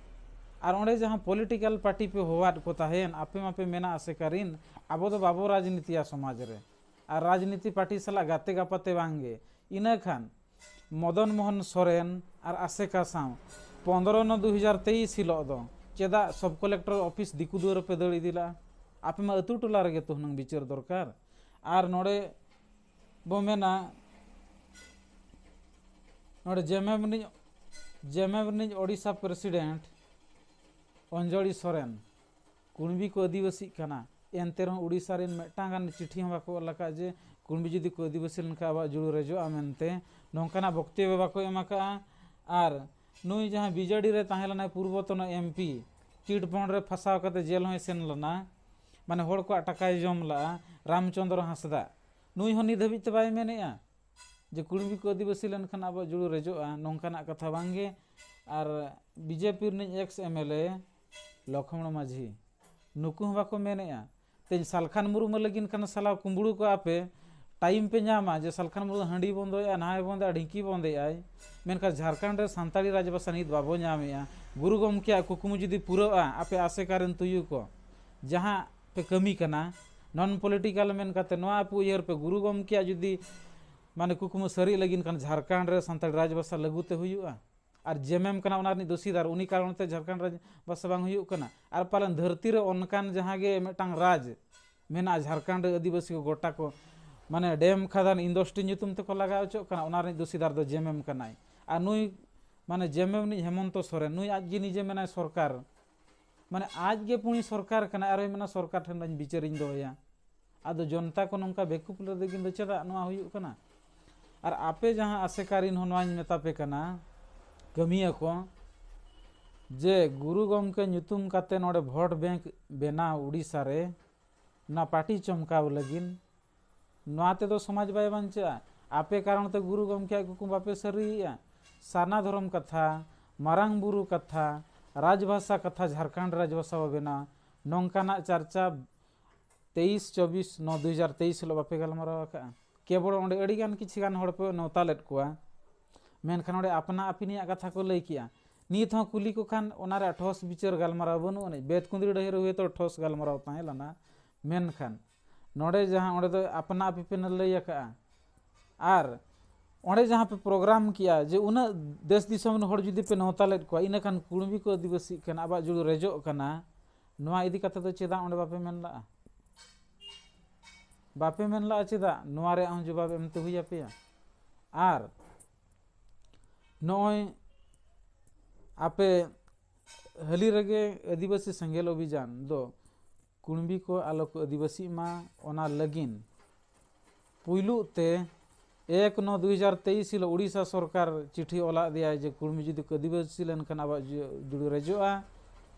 ᱟᱨ ᱚᱸᱰᱮ ᱡᱟᱦᱟᱸ ᱯᱚᱞᱤᱴᱤᱠᱟᱞ ᱯᱟᱨᱴᱤ ᱯᱮ ᱦᱚᱦᱚᱣᱟᱫ ᱠᱚ ᱛᱟᱦᱮᱱ, ᱟᱯᱮ ᱢᱟᱯᱮ ᱢᱮᱱᱟ ᱟᱥᱮᱠᱟ ᱨᱤᱱ, ᱟᱵᱚ ᱫᱚ ᱵᱟᱵᱚ ᱨᱟᱡᱽᱱᱤᱛᱤᱭᱟ ᱥᱚᱢᱟᱡᱽ ᱨᱮ, ᱟᱨ ᱨᱟᱡᱽᱱᱤᱛᱤ ᱯᱟᱨᱴᱤ ᱥᱟᱞᱟᱜ ᱜᱟᱛᱮ ᱜᱟᱯᱟᱛᱮ ᱵᱟᱝ ᱜᱮ᱾ ᱤᱱᱟᱹ ᱠᱷᱟᱱ ᱢᱚᱫᱚᱱ ᱢᱳᱦᱚᱱ ᱥᱚᱨᱮᱱ ᱟᱨ ᱟᱥᱮᱠᱟ ᱥᱟᱶ ᱯᱚᱱᱫᱽᱨᱚ ᱱᱚ ᱫᱩ ᱦᱟᱡᱟᱨ ᱛᱮᱭᱤᱥ ᱦᱤᱞᱳᱜ ᱫᱚ ᱪᱮᱫᱟᱜ ᱥᱚᱵ ᱠᱚᱞᱮᱠᱴᱚᱨ ᱚᱯᱷᱤᱥ ᱫᱤᱠᱩ ᱫᱩᱣᱟᱹᱨ ᱨᱮᱯᱮ ᱫᱟᱹᱲ ᱤᱫᱤ ᱞᱮᱜᱼᱟ? ᱟᱯᱮ ᱢᱟ ᱟᱹᱛᱩ ᱴᱚᱞᱟ ᱨᱮᱜᱮ ᱛᱚ ᱦᱩᱱᱟᱹᱝ ᱵᱤᱪᱟᱹᱨ ᱫᱚᱨᱠᱟᱨ᱾ ᱟᱨ ᱱᱚᱰᱮ ᱵᱚ ᱢᱮᱱᱟ, ᱱᱚᱰᱮ ᱡᱮᱢᱮᱢ ᱨᱤᱱᱤᱡ ᱡᱮᱢᱮᱢ ᱨᱤᱱᱤᱡ ᱳᱰᱤᱥᱟ ᱯᱨᱮᱥᱤᱰᱮᱱᱴ ᱚᱧᱡᱚᱞᱤ ᱥᱚᱨᱮᱱ ᱠᱩᱬᱵᱤ ᱠᱚ ᱟᱹᱫᱤᱵᱟᱹᱥᱤᱜ ᱠᱟᱱᱟ, ᱮᱱᱛᱮ ᱨᱮᱦᱚᱸ ᱳᱰᱤᱥᱟ ᱨᱮᱱ ᱢᱤᱫᱴᱟᱝ ᱜᱟᱱ ᱪᱤᱴᱷᱤ ᱦᱚᱸ ᱵᱟᱠᱚ ᱚᱞ ᱟᱠᱟᱫ ᱡᱮ ᱠᱩᱬᱵᱤ ᱡᱩᱫᱤ ᱠᱚ ᱟᱹᱫᱤᱵᱟᱹᱥᱤ ᱞᱮᱱᱠᱷᱟᱱ ᱟᱵᱚᱣᱟᱜ ᱡᱩᱲᱩ ᱨᱮᱡᱚᱜᱼᱟ ᱢᱮᱱᱛᱮ, ᱱᱚᱝᱠᱟᱱᱟᱜ ᱵᱚᱠᱛᱚᱵᱵᱚ ᱵᱟᱠᱚ ᱮᱢ ᱟᱠᱟᱫᱼᱟ᱾ ᱟᱨ ᱱᱩᱭ ᱡᱟᱦᱟᱸ ᱵᱤᱡᱮᱰᱤ ᱨᱮ ᱛᱟᱦᱮᱸ ᱞᱮᱱᱟᱭ ᱯᱩᱨᱵᱚᱛᱚᱱ ᱮᱢᱯᱤ, ᱪᱤᱴ ᱯᱷᱚᱱᱰ ᱨᱮ ᱯᱷᱟᱥᱟᱣ ᱠᱟᱛᱮ ᱡᱮᱞ ᱦᱚᱸᱭ ᱥᱮᱱ ᱞᱮᱱᱟ, ᱢᱟᱱᱮ ᱦᱚᱲ ᱠᱚᱣᱟᱜ ᱴᱟᱠᱟᱭ ᱡᱚᱢ ᱞᱟᱜᱼᱟ, ᱨᱟᱢᱪᱚᱸᱫᱽᱨᱚ ᱦᱟᱸᱥᱫᱟ, ᱱᱩᱭ ᱦᱚᱸ ᱱᱤᱛ ᱫᱷᱟᱹᱵᱤᱡ ᱛᱮ ᱵᱟᱭ ᱢᱮᱱᱮᱫᱼᱟ ᱡᱮ ᱠᱩᱬᱵᱤ ᱠᱚ ᱟᱹᱫᱤᱵᱟᱹᱥᱤ ᱞᱮᱱᱠᱷᱟᱱ ᱟᱵᱚᱣᱟᱜ ᱡᱩᱲᱩ ᱨᱮᱡᱚᱜᱼᱟ, ᱱᱚᱝᱠᱟᱱᱟᱜ ᱠᱟᱛᱷᱟ ᱵᱟᱝᱜᱮ᱾ ᱟᱨ ᱵᱤᱡᱮᱯᱤ ᱨᱤᱱᱤᱡ ᱮᱠᱥ ᱮᱢᱮᱞᱮ ᱞᱚᱠᱷᱢᱚᱬ ᱢᱟᱹᱡᱷᱤ, ᱱᱩᱠᱩ ᱦᱚᱸ ᱵᱟᱠᱚ ᱢᱮᱱᱮᱫᱼᱟ᱾ ᱛᱮᱦᱮᱧ ᱥᱟᱞᱠᱷᱟᱱ ᱢᱩᱨᱢᱩ ᱞᱟᱹᱜᱤᱫ ᱠᱷᱟᱱ ᱥᱟᱞᱟ ᱠᱩᱢᱵᱽᱲᱩ ᱠᱚ ᱟᱯᱮ ᱴᱟᱭᱤᱢ ᱯᱮ ᱧᱟᱢᱟ ᱡᱮ ᱥᱟᱞᱠᱷᱟᱱ ᱢᱩᱨᱢᱩ ᱦᱟᱺᱰᱤ ᱵᱚᱱᱫᱚᱭᱮᱫᱼᱟ, ᱱᱟᱦᱟᱭ ᱵᱚᱱᱫᱚᱭᱮᱫᱼᱟ, ᱰᱷᱤᱝᱠᱤ ᱵᱚᱱᱫᱚᱭᱮᱫᱼᱟᱭ, ᱢᱮᱱᱠᱷᱟᱱ ᱡᱷᱟᱲᱠᱷᱚᱸᱰ ᱨᱮ ᱥᱟᱱᱛᱟᱲᱤ ᱨᱟᱡᱽᱵᱷᱟᱥᱟ ᱱᱤᱛ ᱵᱟᱵᱚ ᱧᱟᱢᱮᱫᱼᱟ᱾ ᱜᱩᱨᱩ ᱜᱚᱢᱠᱮᱭᱟᱜ ᱠᱩᱠᱢᱩ ᱡᱩᱫᱤ ᱯᱩᱨᱟᱹᱜᱼᱟ, ᱟᱯᱮ ᱟᱥᱮᱠᱟ ᱨᱮᱱ ᱛᱩᱭᱩ ᱠᱚ ᱡᱟᱦᱟᱸ ᱯᱮ ᱠᱟᱹᱢᱤ ᱠᱟᱱᱟ ᱱᱚᱱ ᱯᱚᱞᱤᱴᱤᱠᱟᱞ ᱢᱮᱱ ᱠᱟᱛᱮ, ᱱᱚᱣᱟ ᱟᱯᱮ ᱩᱭᱦᱟᱹᱨ ᱯᱮ, ᱜᱩᱨᱩ ᱜᱚᱢᱠᱮᱭᱟᱜ ᱡᱩᱫᱤ ᱢᱟᱱᱮ ᱠᱩᱠᱢᱩ ᱥᱟᱹᱨᱤ ᱞᱟᱹᱜᱤᱫ ᱠᱷᱟᱱ ᱡᱷᱟᱲᱠᱷᱚᱸᱰ ᱨᱮ ᱥᱟᱱᱛᱟᱲᱤ ᱨᱟᱡᱽᱵᱷᱟᱥᱟ ᱞᱟᱹᱜᱩ ᱛᱮ ᱦᱩᱭᱩᱜᱼᱟ᱾ ᱟᱨ ᱡᱮᱢᱮᱢ ᱠᱟᱱᱟ ᱚᱱᱟ ᱨᱤᱱᱤᱡ ᱫᱳᱥᱤᱫᱟᱨ, ᱩᱱᱤ ᱠᱟᱨᱚᱱ ᱛᱮ ᱡᱷᱟᱲᱠᱷᱚᱸᱰ ᱨᱟᱡᱽᱵᱷᱟᱥᱟ ᱵᱟᱝ ᱦᱩᱭᱩᱜ ᱠᱟᱱᱟ᱾ ᱟᱨ ᱯᱟᱞᱮᱱ ᱫᱷᱟᱹᱨᱛᱤ ᱨᱮ ᱚᱱᱠᱟᱱ ᱡᱟᱦᱟᱸ ᱜᱮ ᱢᱤᱫᱴᱟᱝ ᱨᱟᱡᱽ ᱢᱮᱱᱟᱜᱼᱟ ᱡᱷᱟᱲᱠᱷᱚᱸᱰ ᱨᱮ ᱟᱹᱫᱤᱵᱟᱹᱥᱤ ᱠᱚ ᱜᱚᱴᱟ ᱠᱚ ᱢᱟᱱᱮ ᱰᱮᱢ ᱠᱷᱟᱫᱟᱱ ᱤᱱᱰᱟᱥᱴᱨᱤ ᱧᱩᱛᱩᱢ ᱛᱮᱠᱚ ᱞᱟᱜᱟᱣ ᱦᱚᱪᱚᱜ ᱠᱟᱱᱟ, ᱚᱱᱟ ᱨᱤᱱᱤᱡ ᱫᱳᱥᱤᱫᱟᱨ ᱫᱚ ᱡᱮᱢᱮᱢ ᱠᱟᱱᱟᱭ᱾ ᱟᱨ ᱱᱩᱭ ᱢᱟᱱᱮ ᱡᱮᱢᱮᱢ ᱨᱤᱱᱤᱡ ᱦᱮᱢᱚᱱᱛᱚ ᱥᱚᱨᱮᱱ, ᱱᱩᱭ ᱟᱡ ᱜᱮ ᱱᱤᱡᱮ ᱢᱮᱱᱟᱭ ᱥᱚᱨᱠᱟᱨ, ᱢᱟᱱᱮ ᱟᱡ ᱜᱮ ᱯᱩᱬᱤ ᱥᱚᱨᱠᱟᱨ ᱠᱟᱱᱟᱭ, ᱟᱨᱦᱚᱸᱭ ᱢᱮᱱᱟ ᱥᱚᱨᱠᱟᱨ ᱴᱷᱮᱱ ᱫᱚᱧ ᱵᱤᱪᱟᱹᱨᱤᱧ ᱫᱚᱦᱚᱭᱟ᱾ ᱟᱫᱚ ᱡᱚᱱᱛᱟ ᱠᱚ ᱱᱚᱝᱠᱟ ᱵᱮᱠᱩᱯ ᱞᱟᱹᱜᱤᱫ ᱫᱚ ᱪᱮᱫᱟᱜ ᱱᱚᱣᱟ ᱦᱩᱭᱩᱜ ᱠᱟᱱᱟ? ᱟᱨ ᱟᱯᱮ ᱡᱟᱦᱟᱸ ᱟᱥᱮᱠᱟ ᱨᱤᱱ ᱦᱚᱸ ᱱᱚᱣᱟᱧ ᱢᱮᱛᱟ ᱯᱮ ᱠᱟᱱᱟ, ᱠᱟᱹᱢᱤᱭᱟᱹ ᱠᱚ, ᱡᱮ ᱜᱩᱨᱩ ᱜᱚᱢᱠᱮ ᱧᱩᱛᱩᱢ ᱠᱟᱛᱮ ᱱᱚᱰᱮ ᱵᱷᱳᱴ ᱵᱮᱝᱠ ᱵᱮᱱᱟᱣ ᱩᱲᱤᱥᱥᱟ ᱨᱮ, ᱱᱚᱣᱟ ᱯᱟᱨᱴᱤ ᱪᱚᱢᱠᱟᱣ ᱞᱟᱹᱜᱤᱫ, ᱱᱚᱣᱟ ᱛᱮᱫᱚ ᱥᱚᱢᱟᱡᱽ ᱵᱟᱭ ᱵᱟᱧᱪᱟᱜᱼᱟ᱾ ᱟᱯᱮ ᱠᱟᱨᱚᱱ ᱛᱮ ᱜᱩᱨᱩ ᱜᱚᱢᱠᱮᱭᱟᱜ ᱠᱩᱠᱢᱩ ᱵᱟᱯᱮ ᱥᱟᱹᱨᱤᱭᱮᱜᱼᱟ᱾ ᱥᱟᱨᱱᱟ ᱫᱷᱚᱨᱚᱢ ᱠᱟᱛᱷᱟ, ᱢᱟᱨᱟᱝ ᱵᱩᱨᱩ ᱠᱟᱛᱷᱟ, ᱨᱟᱡᱽᱵᱷᱟᱥᱟ ᱠᱟᱛᱷᱟ ᱡᱷᱟᱲᱠᱷᱚᱸᱰ ᱨᱟᱡᱽᱵᱷᱟᱥᱟ ᱵᱚ ᱵᱮᱱᱟᱣᱟ, ᱱᱚᱝᱠᱟᱱᱟᱜ ᱪᱟᱨᱪᱟ ᱛᱮᱭᱤᱥ ᱪᱚᱵᱵᱤᱥ ᱱᱚ ᱫᱩ ᱦᱟᱡᱟᱨ ᱛᱮᱭᱤᱥ ᱦᱤᱞᱳᱜ ᱵᱟᱯᱮ ᱜᱟᱞᱢᱟᱨᱟᱣ ᱟᱠᱟᱫᱼᱟ᱾ ᱠᱮᱵᱚᱞ ᱚᱸᱰᱮ ᱟᱹᱰᱤᱜᱟᱱ ᱠᱤᱪᱷᱩ ᱜᱟᱱ ᱦᱚᱲ ᱯᱮ ᱱᱮᱣᱛᱟ ᱞᱮᱫ ᱠᱚᱣᱟ, ᱢᱮᱱᱠᱷᱟᱱ ᱚᱸᱰᱮ ᱟᱯᱱᱟ ᱟᱹᱯᱤᱱᱤᱭᱟᱜ ᱠᱟᱛᱷᱟ ᱠᱚ ᱞᱟᱹᱭ ᱠᱮᱜᱼᱟ᱾ ᱱᱤᱛ ᱦᱚᱸ ᱠᱩᱞᱤ ᱠᱚ ᱠᱷᱟᱱ ᱚᱱᱟᱨᱮ ᱴᱷᱚᱥ ᱵᱤᱪᱟᱹᱨ ᱜᱟᱞᱢᱟᱨᱟᱣ ᱵᱟᱹᱱᱩᱜ ᱟᱹᱱᱤᱡ᱾ ᱵᱮᱛᱠᱩᱸᱫᱽᱨᱤ ᱰᱟᱹᱦᱤ ᱨᱮ ᱦᱚᱭᱛᱳ ᱴᱷᱚᱥ ᱜᱟᱞᱢᱟᱨᱟᱣ ᱛᱟᱦᱮᱸ ᱞᱮᱱᱟ, ᱢᱮᱱᱠᱷᱟᱱ ᱱᱚᱰᱮ ᱡᱟᱦᱟᱸ ᱚᱸᱰᱮ ᱫᱚ ᱟᱯᱱᱟ ᱟᱹᱯᱤᱱ ᱯᱮ ᱞᱟᱹᱭ ᱟᱠᱟᱫᱼᱟ, ᱟᱨ ᱚᱸᱰᱮ ᱡᱟᱦᱟᱸ ᱯᱮ ᱯᱨᱳᱜᱨᱟᱢ ᱠᱮᱜᱼᱟ ᱡᱮ ᱩᱱᱟᱹᱜ ᱫᱮᱥ ᱫᱤᱥᱚᱢ ᱨᱮᱱ ᱦᱚᱲ ᱡᱩᱫᱤ ᱯᱮ ᱱᱮᱣᱛᱟ ᱞᱮᱫ ᱠᱚᱣᱟ, ᱤᱱᱟᱹ ᱠᱷᱟᱱ ᱠᱩᱬᱵᱤ ᱠᱚ ᱟᱹᱫᱤᱵᱟᱹᱥᱤᱜ ᱠᱟᱱᱟ, ᱟᱵᱚᱣᱟᱜ ᱡᱩᱲᱩ ᱨᱮᱡᱚᱜ ᱠᱟᱱᱟ, ᱱᱚᱣᱟ ᱤᱫᱤ ᱠᱟᱛᱮ ᱫᱚ ᱪᱮᱫᱟᱜ ᱚᱸᱰᱮ ᱵᱟᱯᱮ ᱢᱮᱱ ᱞᱟᱜᱼᱟ? ᱵᱟᱯᱮ ᱢᱮᱱ ᱞᱟᱜᱼᱟ ᱪᱮᱫᱟᱜ? ᱱᱚᱣᱟ ᱨᱮᱭᱟᱜ ᱦᱚᱸ ᱡᱚᱵᱟᱵ ᱮᱢ ᱛᱮ ᱦᱩᱭ ᱟᱯᱮᱭᱟ᱾ ᱟᱨ ᱱᱚᱜᱼᱚᱭ ᱟᱯᱮ ᱦᱟᱹᱞᱤ ᱨᱮᱜᱮ ᱟᱹᱫᱤᱵᱟᱹᱥᱤ ᱥᱮᱸᱜᱮᱞ ᱚᱵᱷᱤᱡᱟᱱ ᱫᱚ ᱠᱩᱬᱵᱤ ᱠᱚ ᱟᱞᱚ ᱠᱚ ᱟᱹᱫᱤᱵᱟᱹᱥᱤᱜ ᱢᱟ, ᱚᱱᱟ ᱞᱟᱹᱜᱤᱫ ᱯᱩᱭᱞᱩ ᱛᱮ ᱮᱠ ᱱᱚ ᱫᱩ ᱦᱟᱡᱟᱨ ᱛᱮᱭᱤᱥ ᱦᱤᱞᱳᱜ ᱩᱲᱤᱥᱥᱟ ᱥᱚᱨᱠᱟᱨ ᱪᱤᱴᱷᱤ ᱚᱞᱟᱫ ᱫᱮᱭᱟᱭ ᱡᱮ ᱠᱩᱬᱵᱤ ᱡᱩᱫᱤ ᱠᱚ ᱟᱹᱫᱤᱵᱟᱹᱥᱤ ᱞᱮᱱᱠᱷᱟᱱ ᱟᱵᱚᱣᱟᱜ ᱡᱩ-, ᱡᱩᱲᱩ ᱨᱮᱡᱚᱜᱼᱟ᱾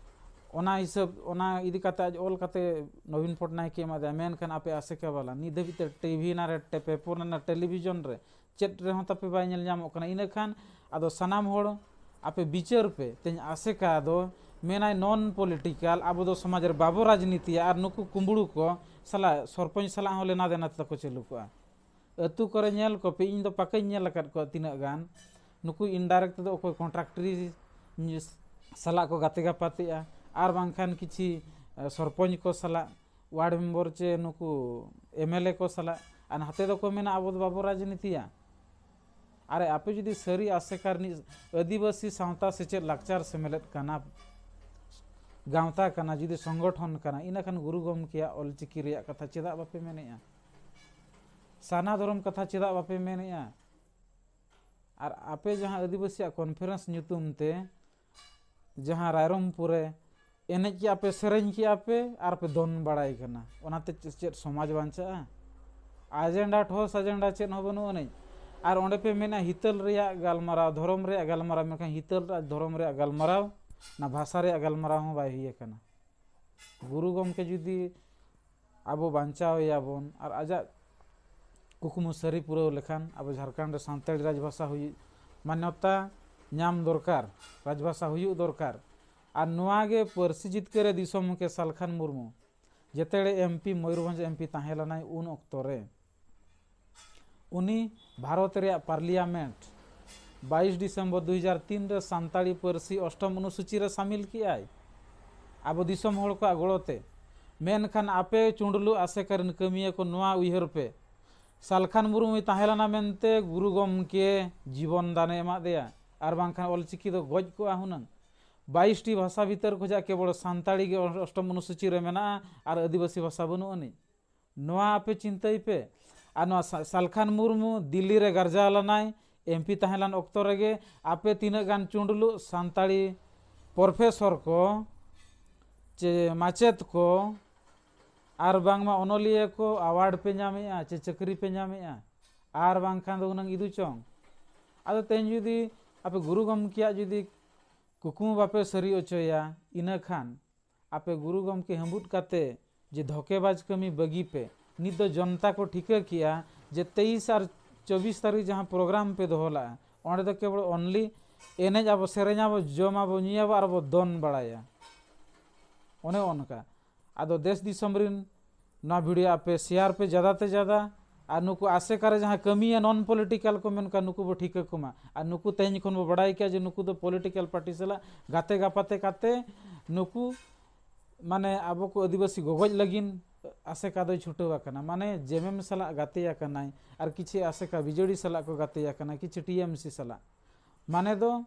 ᱚᱱᱟ ᱦᱤᱥᱟᱹᱵ, ᱚᱱᱟ ᱤᱫᱤ ᱠᱟᱛᱮ ᱟᱡ ᱚᱞ ᱠᱟᱛᱮ ᱱᱚᱵᱤᱱ ᱯᱚᱴᱱᱟᱭᱮᱠ ᱮ ᱮᱢᱟᱫᱮᱭᱟ, ᱢᱮᱱᱠᱷᱟᱱ ᱟᱯᱮ ᱟᱥᱮᱠᱟ ᱵᱟᱞᱟ ᱱᱤᱛ ᱫᱷᱟᱹᱵᱤᱡ ᱛᱮ ᱴᱤᱵᱷᱤ ᱱᱟ ᱨᱮ, ᱴᱮ-, ᱯᱮᱯᱚᱨ ᱱᱟ, ᱴᱮᱞᱤᱵᱷᱤᱡᱚᱱ ᱨᱮ ᱪᱮᱫ ᱨᱮᱦᱚᱸ ᱛᱟᱯᱮ ᱵᱟᱭ ᱧᱮᱞ ᱧᱟᱢᱚᱜ ᱠᱟᱱᱟ᱾ ᱤᱱᱟᱹ ᱠᱷᱟᱱ ᱟᱫᱚ ᱥᱟᱱᱟᱢ ᱦᱚᱲ ᱟᱯᱮ ᱵᱤᱪᱟᱹᱨ ᱯᱮ᱾ ᱛᱮᱦᱮᱧ ᱟᱥᱮᱠᱟ ᱫᱚ ᱢᱮᱱᱟᱭ non political, ᱟᱵᱚ ᱫᱚ ᱥᱚᱢᱟᱡᱽ ᱨᱮ ᱵᱟᱵᱚ ᱨᱟᱡᱽᱱᱤᱛᱤᱭᱟ, ᱟᱨ ᱱᱩᱠᱩ ᱠᱩᱢᱵᱽᱲᱩ ᱠᱚ ᱥᱟᱞᱟᱜ ᱥᱚᱨᱯᱚᱧᱪ ᱥᱟᱞᱟᱜ ᱦᱚᱸ ᱞᱮᱱᱟ ᱫᱮᱱᱟ ᱛᱟᱠᱚ ᱪᱟᱹᱞᱩ ᱠᱚᱜᱼᱟ᱾ ᱟᱹᱛᱩ ᱠᱚᱨᱮ ᱧᱮᱞ ᱠᱚᱯᱮ, ᱤᱧ ᱫᱚ ᱯᱟᱠᱟᱧ ᱧᱮᱞ ᱟᱠᱟᱫ ᱠᱚᱣᱟ ᱛᱤᱱᱟᱹᱜ ᱜᱟᱱ ᱱᱩᱠᱩ indirect ᱛᱮᱫᱚ ᱚᱠᱚᱭ ᱠᱚᱱᱴᱨᱟᱠᱴᱨᱤ ᱥᱟᱞᱟᱜ ᱠᱚ ᱜᱟᱛᱮ ᱜᱟᱯᱟᱛᱮᱜᱼᱟ, ᱟᱨ ᱵᱟᱝᱠᱷᱟᱱ ᱠᱤᱪᱷᱤ, ᱮ, ᱥᱚᱨᱯᱚᱧᱪ ᱠᱚ ᱥᱟᱞᱟᱜ, ᱣᱟᱨᱰ ᱢᱮᱢᱵᱚᱨ ᱪᱮ ᱱᱩᱠᱩ ᱮᱢᱮᱞᱮ ᱠᱚ ᱥᱟᱞᱟᱜ᱾ ᱟᱨ ᱱᱟᱛᱮ ᱫᱚᱠᱚ ᱢᱮᱱᱟ ᱟᱵᱚ ᱫᱚ ᱵᱟᱵᱚ ᱨᱟᱡᱽᱱᱤᱛᱤᱭᱟ᱾ ᱟᱨᱮ, ᱟᱯᱮ ᱡᱩᱫᱤ ᱥᱟᱹᱨᱤ ᱟᱥᱮᱠᱟ ᱨᱤᱱᱤᱡ ᱟᱹᱫᱤᱵᱟᱹᱥᱤ ᱥᱟᱶᱛᱟ ᱥᱮᱪᱮᱫ ᱞᱟᱠᱪᱟᱨ ᱥᱮᱢᱞᱮᱫ ᱠᱟᱱᱟ, ᱜᱟᱶᱛᱟ ᱠᱟᱱᱟ, ᱡᱩᱫᱤ ᱥᱚᱝᱜᱚᱴᱷᱚᱱ ᱠᱟᱱᱟ, ᱤᱱᱟᱹᱠᱷᱟᱱ ᱜᱩᱨᱩ ᱜᱚᱢᱠᱮᱭᱟᱜ ᱚᱞᱪᱤᱠᱤ ᱨᱮᱭᱟᱜ ᱠᱟᱛᱷᱟ ᱪᱮᱫᱟᱜ ᱵᱟᱯᱮ ᱢᱮᱱᱮᱜᱼᱟ? ᱥᱟᱨᱱᱟ ᱫᱷᱚᱨᱚᱢ ᱠᱟᱛᱷᱟ ᱪᱮᱫᱟᱜ ᱵᱟᱯᱮ ᱢᱮᱱᱮᱜᱼᱟ? ᱟᱨ ᱟᱯᱮ ᱡᱟᱦᱟᱸ ᱟᱹᱫᱤᱵᱟᱹᱥᱤᱭᱟᱜ conference ᱧᱩᱛᱩᱢ ᱛᱮ ᱡᱟᱦᱟᱸ ᱨᱟᱭᱨᱚᱝᱯᱩᱨ ᱨᱮ ᱮᱱᱮᱡ ᱠᱮᱜᱼᱟ ᱯᱮ, ᱥᱮᱨᱮᱧ ᱠᱮᱜᱼᱟ ᱯᱮ ᱟᱨ ᱯᱮ ᱫᱚᱱ ᱵᱟᱲᱟᱭ ᱠᱟᱱᱟ, ᱚᱱᱟᱛᱮ ᱪᱮ-, ᱪᱮᱫ ᱥᱚᱢᱟᱡᱽ ᱵᱟᱧᱪᱟᱜᱼᱟ? agenda, ᱴᱷᱚᱥ agenda ᱪᱮᱫ ᱦᱚᱸ ᱵᱟᱹᱱᱩᱜ ᱟᱹᱱᱤᱡ᱾ ᱟᱨ ᱚᱸᱰᱮ ᱯᱮ ᱢᱮᱱᱟ ᱦᱤᱛᱟᱹᱞ ᱨᱮᱭᱟᱜ ᱜᱟᱞᱢᱟᱨᱟᱣ, ᱫᱷᱚᱨᱚᱢ ᱨᱮᱭᱟᱜ ᱜᱟᱞᱢᱟᱨᱟᱣ, ᱢᱮᱱᱠᱷᱟᱱ ᱦᱤᱛᱟᱹᱞ ᱨᱮᱭᱟᱜ ᱫᱷᱚᱨᱚᱢ ᱨᱮᱭᱟᱜ ᱜᱟᱞᱢᱟᱨᱟᱣ, ᱚᱱᱟ ᱵᱷᱟᱥᱟ ᱨᱮᱭᱟᱜ ᱜᱟᱞᱢᱟᱨᱟᱣ ᱦᱚᱸ ᱵᱟᱭ ᱦᱩᱭ ᱟᱠᱟᱱᱟ᱾ ᱜᱩᱨᱩ ᱜᱚᱢᱠᱮ ᱡᱩᱫᱤ ᱟᱵᱚ ᱵᱟᱧᱪᱟᱣ ᱮᱭᱟᱵᱚᱱ ᱟᱨ ᱟᱡᱟᱜ ᱠᱩᱠᱢᱩ ᱥᱟᱹᱨᱤ ᱯᱩᱨᱟᱹᱣ ᱞᱮᱠᱷᱟᱱ ᱟᱵᱚ ᱡᱷᱟᱲᱠᱷᱚᱸᱰ ᱨᱮ ᱥᱟᱱᱛᱟᱲᱤ ᱨᱟᱡᱽᱵᱷᱟᱥᱟ ᱦᱩᱭᱩᱜ, ᱢᱟᱱᱭᱚᱛᱟ ᱧᱟᱢ ᱫᱚᱨᱠᱟᱨ, ᱨᱟᱡᱽᱵᱷᱟᱥᱟ ᱦᱩᱭᱩᱜ ᱫᱚᱨᱠᱟᱨ᱾ ᱟᱨ ᱱᱚᱣᱟ ᱜᱮ ᱯᱟᱹᱨᱥᱤ ᱡᱤᱛᱠᱟᱹᱨ ᱨᱮ ᱫᱤᱥᱚᱢ ᱜᱚᱢᱠᱮ ᱥᱟᱞᱠᱷᱟᱱ ᱢᱩᱨᱢᱩ ᱡᱮᱛᱮᱲᱮ MP, ᱢᱚᱭᱩᱨᱵᱷᱚᱸᱡᱽ MP ᱛᱟᱦᱮᱸ ᱞᱮᱱᱟᱭ ᱩᱱ ᱚᱠᱛᱚ ᱨᱮ, ᱩᱱᱤ ᱵᱷᱟᱨᱚᱛ ᱨᱮᱭᱟᱜ ᱯᱟᱨᱞᱤᱭᱟᱢᱮᱱᱴ ᱵᱟᱭᱤᱥ ᱰᱤᱥᱮᱢᱵᱚᱨ ᱫᱩ ᱦᱟᱡᱟᱨ ᱛᱤᱱ ᱨᱮ ᱥᱟᱱᱛᱟᱲᱤ ᱯᱟᱹᱨᱥᱤ ᱚᱥᱴᱚᱢ ᱚᱱᱩᱥᱩᱪᱤ ᱨᱮ ᱥᱟᱢᱤᱞ ᱠᱮᱜᱼᱟᱭ ᱟᱵᱚ ᱫᱤᱥᱚᱢ ᱦᱚᱲ ᱠᱚᱣᱟᱜ ᱜᱚᱲᱚ ᱛᱮ᱾ ᱢᱮᱱᱠᱷᱟᱱ ᱟᱯᱮ ᱪᱩᱸᱰᱞᱩ ᱟᱥᱮᱠᱟ ᱨᱮᱱ ᱠᱟᱹᱢᱤᱭᱟᱹ ᱠᱚ ᱱᱚᱣᱟ ᱩᱭᱦᱟᱹᱨ ᱯᱮ, ᱥᱟᱞᱠᱷᱟᱱ ᱢᱩᱨᱢᱩᱭ ᱛᱟᱦᱮᱸ ᱞᱮᱱᱟ ᱢᱮᱱᱛᱮ ᱜᱩᱨᱩ ᱜᱚᱢᱠᱮ ᱡᱤᱵᱚᱱ ᱫᱟᱱᱮ ᱮᱢᱟᱫ ᱫᱮᱭᱟ, ᱟᱨ ᱵᱟᱝᱠᱷᱟᱱ ᱚᱞᱪᱤᱠᱤ ᱫᱚ ᱜᱚᱡ ᱠᱚᱜᱼᱟ ᱦᱩᱱᱟᱹᱝ᱾ ᱵᱟᱭᱤᱥ ᱴᱤ ᱵᱷᱟᱥᱟ ᱵᱷᱤᱛᱟᱹᱨ ᱠᱷᱚᱱᱟᱜ ᱠᱮᱵᱚᱞ ᱥᱟᱱᱛᱟᱲᱤ ᱜᱮ ᱚᱥᱴᱚᱢ ᱚᱱᱩᱥᱩᱪᱤ ᱨᱮ ᱢᱮᱱᱟᱜᱼᱟ ᱟᱨ ᱟᱹᱫᱤᱵᱟᱹᱥᱤ ᱵᱷᱟᱥᱟ ᱵᱟᱹᱱᱩᱜ ᱟᱹᱱᱤᱡ᱾ ᱱᱚᱣᱟ ᱟᱯᱮ ᱪᱤᱱᱛᱟᱹᱭ ᱯᱮ᱾ ᱟᱨ ᱱᱚᱣᱟ ᱥᱟ-, ᱥᱟᱞᱠᱷᱟᱱ ᱢᱩᱨᱢᱩ ᱫᱤᱞᱞᱤ ᱨᱮ ᱜᱟᱨᱡᱟᱣ ᱞᱮᱱᱟᱭ, ᱮᱢ ᱯᱤ ᱛᱟᱦᱮᱸ ᱞᱮᱱ ᱚᱠᱛᱚ ᱨᱮᱜᱮ ᱟᱯᱮ ᱛᱤᱱᱟᱹᱜ ᱜᱟᱱ ᱪᱩᱸᱰᱞᱩᱜ ᱥᱟᱱᱛᱟᱲᱤ ᱯᱨᱚᱯᱷᱮᱥᱚᱨ ᱠᱚ ᱪᱮ ᱢᱟᱪᱮᱫ ᱠᱚ ᱟᱨ ᱵᱟᱝᱢᱟ ᱚᱱᱚᱞᱤᱭᱟᱹ ᱠᱚ ᱟᱣᱟᱨᱰ ᱯᱮ ᱧᱟᱢᱮᱜᱼᱟ ᱪᱮ ᱪᱟᱹᱠᱨᱤ ᱯᱮ ᱧᱟᱢᱮᱜᱼᱟ, ᱟᱨ ᱵᱟᱝᱠᱷᱟᱱ ᱫᱚ ᱩᱱᱟᱹᱝ ᱤᱫᱩ ᱪᱚᱝ᱾ ᱟᱫᱚ ᱛᱮᱦᱮᱧ ᱡᱩᱫᱤ ᱟᱯᱮ ᱜᱩᱨᱩ ᱜᱚᱢᱠᱮᱭᱟᱜ ᱡᱩᱫᱤ ᱠᱩᱠᱢᱩ ᱵᱟᱯᱮ ᱥᱟᱹᱨᱤ ᱚᱪᱚᱭᱟ, ᱤᱱᱟᱹ ᱠᱷᱟᱱ ᱟᱯᱮ ᱜᱩᱨᱩ ᱜᱚᱢᱠᱮ ᱦᱟᱹᱢᱵᱩᱫ ᱠᱟᱛᱮ ᱡᱮ ᱫᱷᱚᱠᱮᱵᱟᱡᱽ ᱠᱟᱹᱢᱤ ᱵᱟᱹᱜᱤ ᱯᱮ᱾ ᱱᱤᱛ ᱫᱚ ᱡᱚᱱᱛᱟ ᱠᱚ ᱴᱷᱤᱠᱟᱹ ᱠᱮᱜᱼᱟ ᱡᱮ ᱛᱮᱭᱤᱥ ᱟᱨ ᱪᱚᱵᱵᱤᱥ ᱛᱟᱹᱨᱤᱠᱷ ᱡᱟᱦᱟᱸ ᱯᱨᱳᱜᱨᱟᱢ ᱯᱮ ᱫᱚᱦᱚ ᱞᱟᱜᱼᱟ, ᱚᱸᱰᱮ ᱫᱚ ᱠᱮᱵᱚᱞ ᱚᱱᱞᱤ ᱮᱱᱮᱡ ᱟᱵᱚ, ᱥᱮᱨᱮᱧ ᱟᱵᱚ, ᱡᱚᱢ ᱟᱵᱚ, ᱧᱩᱭᱟᱵᱚ ᱟᱨ ᱵᱚ ᱫᱚᱱ ᱵᱟᱲᱟᱭᱟ᱾ ᱚᱱᱮ ᱚᱱᱠᱟ᱾ ᱟᱫᱚ ᱫᱮᱥ ᱫᱤᱥᱚᱢ ᱨᱤᱱ ᱱᱚᱣᱟ ᱵᱷᱤᱰᱤᱭᱳ ᱟᱯᱮ ᱥᱮᱭᱟᱨ ᱯᱮ ᱡᱟᱫᱟ ᱛᱮ ᱡᱟᱫᱟ᱾ ᱟᱨ ᱱᱩᱠᱩ ᱟᱥᱮᱠᱟ ᱨᱮ ᱡᱟᱦᱟᱸ ᱠᱟᱹᱢᱤᱭᱟ ᱱᱚᱱ ᱯᱚᱞᱤᱴᱤᱠᱟᱞ ᱠᱚ ᱢᱮᱱ ᱠᱚᱣᱟ, ᱱᱩᱠᱩ ᱵᱚ ᱴᱷᱤᱠᱟᱹ ᱠᱚᱢᱟ᱾ ᱟᱨ ᱱᱩᱠᱩ ᱛᱮᱦᱮᱧ ᱠᱷᱚᱱ ᱵᱚ ᱵᱟᱲᱟᱭ ᱠᱮᱭᱟ ᱡᱮ ᱱᱩᱠᱩ ᱫᱚ ᱯᱚᱞᱤᱴᱤᱠᱟᱞ ᱯᱟᱨᱴᱤ ᱥᱟᱞᱟᱜ ᱜᱟᱛᱮ ᱜᱟᱯᱟᱛᱮ ᱠᱟᱛᱮ ᱱᱩᱠᱩ ᱢᱟᱱᱮ ᱟᱵᱚ ᱠᱚ ᱟᱹᱫᱤᱵᱟᱹᱥᱤ ᱜᱚᱜᱚᱡ ᱞᱟᱹᱜᱤᱫ ᱟᱥᱮᱠᱟ ᱫᱚᱭ ᱪᱷᱩᱴᱟᱹᱣ ᱟᱠᱟᱱᱟ᱾ ᱢᱟᱱᱮ ᱡᱮᱢᱮᱢ ᱥᱟᱞᱟᱜ ᱜᱟᱛᱮ ᱟᱠᱟᱱᱟᱭ, ᱟᱨ ᱠᱤᱪᱷᱩ ᱟᱥᱮᱠᱟ ᱵᱤᱡᱮᱰᱤ ᱥᱟᱞᱟᱜ ᱠᱚ ᱜᱟᱛᱮ ᱟᱠᱟᱱᱟ, ᱠᱤᱪᱷᱩ ᱴᱤ ᱮᱢ ᱥᱤ ᱥᱟᱞᱟᱜ᱾ ᱢᱟᱱᱮ ᱫᱚ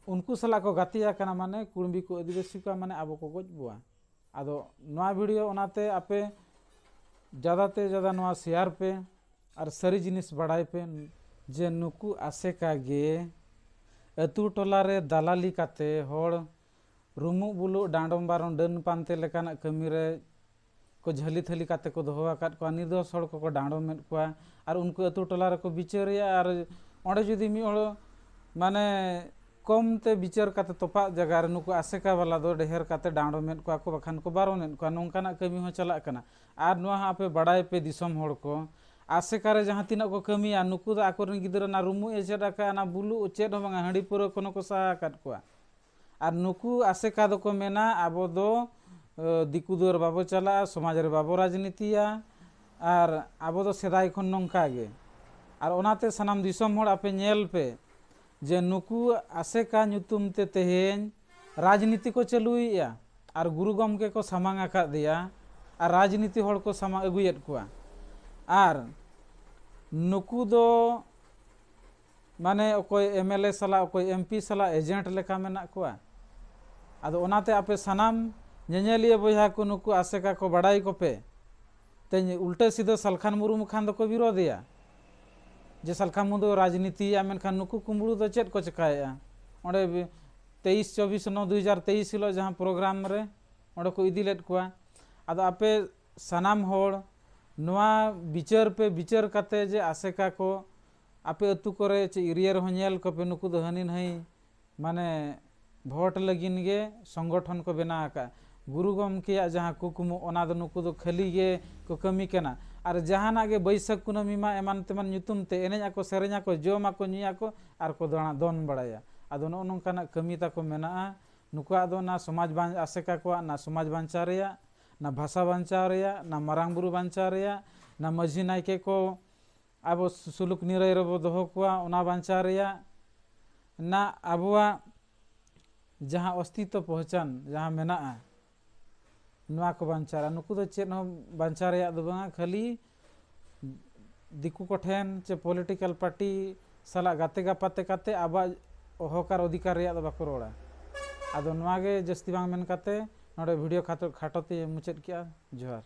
ᱩᱱᱠᱩ ᱥᱟᱞᱟᱜ ᱠᱚ ᱜᱟᱛᱮ ᱟᱠᱟᱱᱟ, ᱢᱟᱱᱮ ᱠᱩᱲᱢᱤ ᱠᱚ ᱟᱹᱫᱤᱵᱟᱹᱥᱤ ᱠᱚᱣᱟ, ᱢᱟᱱᱮ ᱟᱵᱚ ᱠᱚ ᱜᱚᱡ ᱵᱚᱣᱟ᱾ ᱟᱫᱚ ᱱᱚᱣᱟ ᱵᱷᱤᱰᱤᱭᱳ ᱚᱱᱟᱛᱮ ᱟᱯᱮ ᱡᱟᱫᱟ ᱛᱮ ᱡᱟᱫᱟ ᱱᱚᱣᱟ ᱥᱮᱭᱟᱨ ᱯᱮ ᱟᱨ ᱥᱟᱹᱨᱤ ᱡᱤᱱᱤᱥ ᱵᱟᱲᱟᱭ ᱯᱮ ᱡᱮ ᱱᱩᱠᱩ ᱟᱥᱮᱠᱟ ᱜᱮ ᱟᱹᱛᱩ ᱴᱚᱞᱟ ᱨᱮ ᱫᱟᱞᱟᱞᱤ ᱠᱟᱛᱮ ᱦᱚᱲ ᱨᱩᱢᱩᱜ ᱵᱩᱞᱩᱜ, ᱰᱟᱸᱰᱚᱢ ᱵᱟᱨᱚᱱ, ᱰᱟᱹᱱ ᱯᱟᱱᱛᱮ ᱞᱮᱠᱟᱱᱟᱜ ᱠᱟᱹᱢᱤ ᱨᱮ ᱠᱚ ᱡᱷᱟᱹᱞᱤ ᱛᱷᱟᱹᱞᱤ ᱠᱟᱛᱮ ᱠᱚ ᱫᱚᱦᱚ ᱟᱠᱟᱫ ᱠᱚᱣᱟ, ᱱᱤᱨᱫᱳᱥ ᱦᱚᱲ ᱠᱚᱠᱚ ᱰᱟᱸᱰᱚᱢᱮᱫ ᱠᱚᱣᱟ᱾ ᱟᱨ ᱩᱱᱠᱩ ᱟᱹᱛᱩ ᱴᱚᱞᱟ ᱨᱮᱠᱚ ᱵᱤᱪᱟᱹᱨᱮᱭᱟ᱾ ᱟᱨ ᱚᱸᱰᱮ ᱡᱩᱫᱤ ᱢᱤᱫ ᱦᱚᱲ ᱢᱟᱱᱮ ᱠᱚᱢ ᱛᱮ ᱵᱤᱪᱟᱹᱨ ᱠᱟᱛᱮ ᱛᱚᱯᱟᱜ ᱡᱟᱭᱜᱟ ᱨᱮ ᱱᱩᱠᱩ ᱟᱥᱮᱠᱟ ᱵᱟᱞᱟ ᱫᱚ ᱰᱷᱮᱨ ᱠᱟᱛᱮ ᱰᱟᱸᱰᱚᱢᱮᱫ ᱠᱚᱣᱟ ᱠᱚ, ᱵᱟᱠᱷᱟᱱ ᱠᱚ ᱵᱟᱨᱚᱱᱮᱫ ᱠᱚᱣᱟ, ᱱᱚᱝᱠᱟᱱᱟᱜ ᱠᱟᱹᱢᱤ ᱦᱚᱸ ᱪᱟᱞᱟᱜ ᱠᱟᱱᱟ᱾ ᱟᱨ ᱱᱚᱣᱟ ᱦᱚᱸ ᱟᱯᱮ ᱵᱟᱲᱟᱭ ᱯᱮ ᱫᱤᱥᱚᱢ ᱦᱚᱲ ᱠᱚ, ᱟᱥᱮᱠᱟ ᱨᱮ ᱡᱟᱦᱟᱸ ᱛᱤᱱᱟᱹᱜ ᱠᱚ ᱠᱟᱹᱢᱤᱭᱟ, ᱱᱩᱠᱩ ᱫᱚ ᱟᱠᱚᱨᱮᱱ ᱜᱤᱫᱽᱨᱟᱹ ᱚᱱᱟ ᱨᱩᱢᱩᱜ ᱮ ᱪᱮᱫ ᱟᱠᱟᱫ, ᱚᱱᱟ ᱵᱩᱞᱩᱜ ᱪᱮᱫ ᱦᱚᱸ ᱵᱟᱝᱟ, ᱦᱟᱺᱰᱤ ᱯᱟᱹᱣᱨᱟᱹ ᱠᱷᱚᱱ ᱦᱚᱸᱠᱚ ᱥᱟᱦᱟ ᱟᱠᱟᱫ ᱠᱚᱣᱟ᱾ ᱟᱨ ᱱᱩᱠᱩ ᱟᱥᱮᱠᱟ ᱫᱚᱠᱚ ᱢᱮᱱᱟ, ᱟᱵᱚ ᱫᱚ ᱫᱤᱠᱩ ᱫᱩᱣᱟᱹᱨ ᱵᱟᱵᱚ ᱪᱟᱞᱟᱜᱼᱟ, ᱥᱚᱢᱟᱡᱽ ᱨᱮ ᱵᱟᱵᱚ ᱨᱟᱡᱽᱱᱤᱛᱤᱭᱟ, ᱟᱨ ᱟᱵᱚ ᱫᱚ ᱥᱮᱫᱟᱭ ᱠᱷᱚᱱ ᱱᱚᱝᱠᱟ ᱜᱮ᱾ ᱟᱨ ᱚᱱᱟᱛᱮ ᱥᱟᱱᱟᱢ ᱫᱤᱥᱚᱢ ᱦᱚᱲ ᱟᱯᱮ ᱧᱮᱞ ᱯᱮ ᱡᱮ ᱱᱩᱠᱩ ᱟᱥᱮᱠᱟ ᱧᱩᱛᱩᱢ ᱛᱮ ᱛᱮᱦᱮᱧ ᱨᱟᱡᱽᱱᱤᱛᱤ ᱠᱚ ᱪᱟᱹᱞᱩᱭᱮᱫᱼᱟ, ᱟᱨ ᱜᱩᱨᱩ ᱜᱚᱢᱠᱮ ᱠᱚ ᱥᱟᱢᱟᱝ ᱟᱠᱟᱫᱮᱭᱟ, ᱟᱨ ᱨᱟᱡᱽᱱᱤᱛᱤ ᱦᱚᱲ ᱠᱚ ᱥᱟᱢᱟᱝ ᱟᱹᱜᱩᱭᱮᱫ ᱠᱚᱣᱟ᱾ ᱟᱨ ᱱᱩᱠᱩ ᱫᱚ ᱢᱟᱱᱮ ᱚᱠᱚᱭ ᱮᱢ ᱮᱞ ᱮ ᱥᱟᱞᱟᱜ, ᱚᱠᱚᱭ ᱮᱢ ᱯᱤ ᱥᱟᱞᱟᱜ ᱮᱡᱮᱱᱴ ᱞᱮᱠᱟ ᱢᱮᱱᱟᱜ ᱠᱚᱣᱟ᱾ ᱟᱫᱚ ᱚᱱᱟᱛᱮ ᱟᱯᱮ ᱥᱟᱱᱟᱢ ᱧᱮᱧᱮᱞᱤᱭᱟᱹ ᱵᱚᱭᱦᱟ ᱠᱚ, ᱱᱩᱠᱩ ᱟᱥᱮᱠᱟ ᱠᱚ ᱵᱟᱰᱟᱭ ᱠᱚᱯᱮ᱾ ᱛᱮᱦᱮᱧ ᱩᱞᱴᱟᱹ ᱥᱤᱫᱷᱟᱹ ᱥᱟᱞᱠᱷᱟᱱ ᱢᱩᱨᱢᱩ ᱠᱷᱟᱱ ᱫᱚᱠᱚ ᱵᱤᱨᱳᱫᱷᱮᱭᱟ᱾ ᱡᱮ ᱥᱟᱞᱠᱷᱟ ᱢᱩᱫᱟᱹ ᱨᱟᱡᱽᱱᱤᱛᱤᱭᱟ, ᱢᱮᱱᱠᱷᱟᱱ ᱱᱩᱠᱩ ᱠᱩᱢᱵᱽᱲᱩ ᱫᱚ ᱪᱮᱫ ᱠᱚ ᱪᱮᱠᱟᱭᱮᱫᱼᱟ? ᱚᱸᱰᱮ ᱵᱤ-, ᱛᱮᱭᱤᱥ ᱪᱚᱵᱵᱤᱥ ᱱᱚ ᱫᱩ ᱦᱟᱡᱟᱨ ᱛᱮᱭᱤᱥ ᱦᱤᱞᱳᱜ ᱡᱟᱦᱟᱸ ᱯᱨᱳᱜᱨᱟᱢ ᱨᱮ ᱚᱸᱰᱮ ᱠᱚ ᱤᱫᱤ ᱞᱮᱫ ᱠᱚᱣᱟ᱾ ᱟᱫᱚ ᱟᱯᱮ ᱥᱟᱱᱟᱢ ᱦᱚᱲ ᱱᱚᱣᱟ ᱵᱤᱪᱟᱹᱨ ᱯᱮ, ᱵᱤᱪᱟᱹᱨ ᱠᱟᱛᱮ ᱡᱮ ᱟᱥᱮᱠᱟ ᱠᱚ ᱟᱯᱮ ᱟᱹᱛᱩ ᱠᱚᱨᱮ ᱪᱮ ᱮᱨᱤᱭᱟ ᱨᱮᱦᱚᱸ ᱧᱮᱞ ᱠᱚᱯᱮ, ᱱᱩᱠᱩ ᱫᱚ ᱦᱟᱹᱱᱤ ᱱᱟᱹᱭ ᱢᱟᱱᱮ ᱵᱷᱳᱴ ᱞᱟᱹᱜᱤᱫ ᱜᱮ ᱥᱚᱝᱜᱚᱴᱷᱚᱱ ᱠᱚ ᱵᱮᱱᱟᱣ ᱟᱠᱟᱫᱼᱟ᱾ ᱜᱩᱨᱩ ᱜᱚᱢᱠᱮᱭᱟᱜ ᱡᱟᱦᱟᱸ ᱠᱩᱠᱢᱩ, ᱚᱱᱟ ᱫᱚ ᱱᱩᱠᱩ ᱫᱚ ᱠᱷᱟᱹᱞᱤ ᱜᱮ ᱠᱚ ᱠᱟᱹᱢᱤ ᱠᱟᱱᱟ᱾ ᱟᱨ ᱡᱟᱦᱟᱱᱟᱜ ᱜᱮ ᱵᱟᱹᱭᱥᱟᱹᱠᱷ ᱠᱩᱱᱟᱹᱢᱤ ᱢᱟ ᱮᱢᱟᱱ ᱛᱮᱢᱟᱱ ᱧᱩᱛᱩᱢ ᱛᱮ ᱮᱱᱮᱡ ᱟᱠᱚ, ᱥᱮᱨᱮᱧ ᱟᱠᱚ, ᱡᱚᱢ ᱟᱠᱚ, ᱧᱩᱭ ᱟᱠᱚ ᱟᱨ ᱠᱚ ᱫᱟᱬᱟ ᱫᱚᱱ ᱵᱟᱲᱟᱭᱟ᱾ ᱟᱫᱚ ᱱᱚᱜᱼᱚ ᱱᱚᱝᱠᱟᱱᱟᱜ ᱠᱟᱹᱢᱤ ᱛᱟᱠᱚ ᱢᱮᱱᱟᱜᱼᱟ᱾ ᱱᱩᱠᱩᱣᱟᱜ ᱫᱚ ᱚᱱᱟ ᱥᱚᱢᱟᱡᱽ ᱵᱟᱧ-, ᱟᱥᱮᱠᱟ ᱠᱚᱣᱟᱜ ᱚᱱᱟ ᱥᱚᱢᱟᱡᱽ ᱵᱟᱧᱪᱟᱣ ᱨᱮᱭᱟᱜ, ᱚᱱᱟ ᱵᱷᱟᱥᱟ ᱵᱟᱧᱪᱟᱣ ᱨᱮᱭᱟᱜ, ᱚᱱᱟ ᱢᱟᱨᱟᱝ ᱵᱩᱨᱩ ᱵᱟᱧᱪᱟᱣ ᱨᱮᱭᱟᱜ, ᱚᱱᱟ ᱢᱟᱹᱡᱷᱤ ᱱᱟᱭᱠᱮ ᱠᱚ ᱟᱵᱚ ᱥᱩᱞᱩᱠ ᱱᱤᱨᱟᱹᱭ ᱨᱮᱵᱚ ᱫᱚᱦᱚ ᱠᱚᱣᱟ, ᱚᱱᱟ ᱵᱟᱧᱪᱟᱣ ᱨᱮᱭᱟᱜ, ᱚᱱᱟ ᱟᱵᱚᱣᱟᱜ ᱡᱟᱦᱟᱸ ᱚᱥᱛᱤᱛᱛᱚ ᱯᱚᱦᱪᱟᱱ ᱡᱟᱦᱟᱸ ᱢᱮᱱᱟᱜᱼᱟ, ᱱᱚᱣᱟ ᱠᱚ ᱵᱟᱧᱪᱟᱣ᱾ ᱟᱨ ᱱᱩᱠᱩ ᱫᱚ ᱪᱮᱫ ᱦᱚᱸ ᱵᱟᱧᱪᱟᱣ ᱨᱮᱭᱟᱜ ᱫᱚ ᱵᱟᱝᱟ, ᱠᱷᱟᱹᱞᱤ ᱫᱤᱠᱩ ᱠᱚᱴᱷᱮᱱ ᱪᱮ ᱯᱚᱞᱤᱴᱤᱠᱮᱞ ᱯᱟᱨᱴᱤ ᱥᱟᱞᱟᱜ ᱜᱟᱛᱮ ᱜᱟᱯᱟᱛᱮ ᱠᱟᱛᱮ ᱟᱵᱚᱣᱟᱜ ᱦᱚᱠ ᱟᱨ ᱚᱫᱷᱤᱠᱟᱨ ᱨᱮᱭᱟᱜ ᱫᱚ ᱵᱟᱠᱚ ᱨᱚᱲᱟ᱾ ᱟᱫᱚ ᱱᱚᱣᱟ ᱜᱮ ᱡᱟᱹᱥᱛᱤ ᱵᱟᱝ ᱢᱮᱱ ᱠᱟᱛᱮ ᱱᱚᱰᱮ ᱵᱷᱤᱰᱤᱭᱳ ᱠᱷᱟᱴᱚ, ᱠᱷᱟᱴᱚ ᱛᱮ ᱢᱩᱪᱟᱹᱫ ᱠᱮᱜᱼᱟ᱾ ᱡᱚᱦᱟᱨ᱾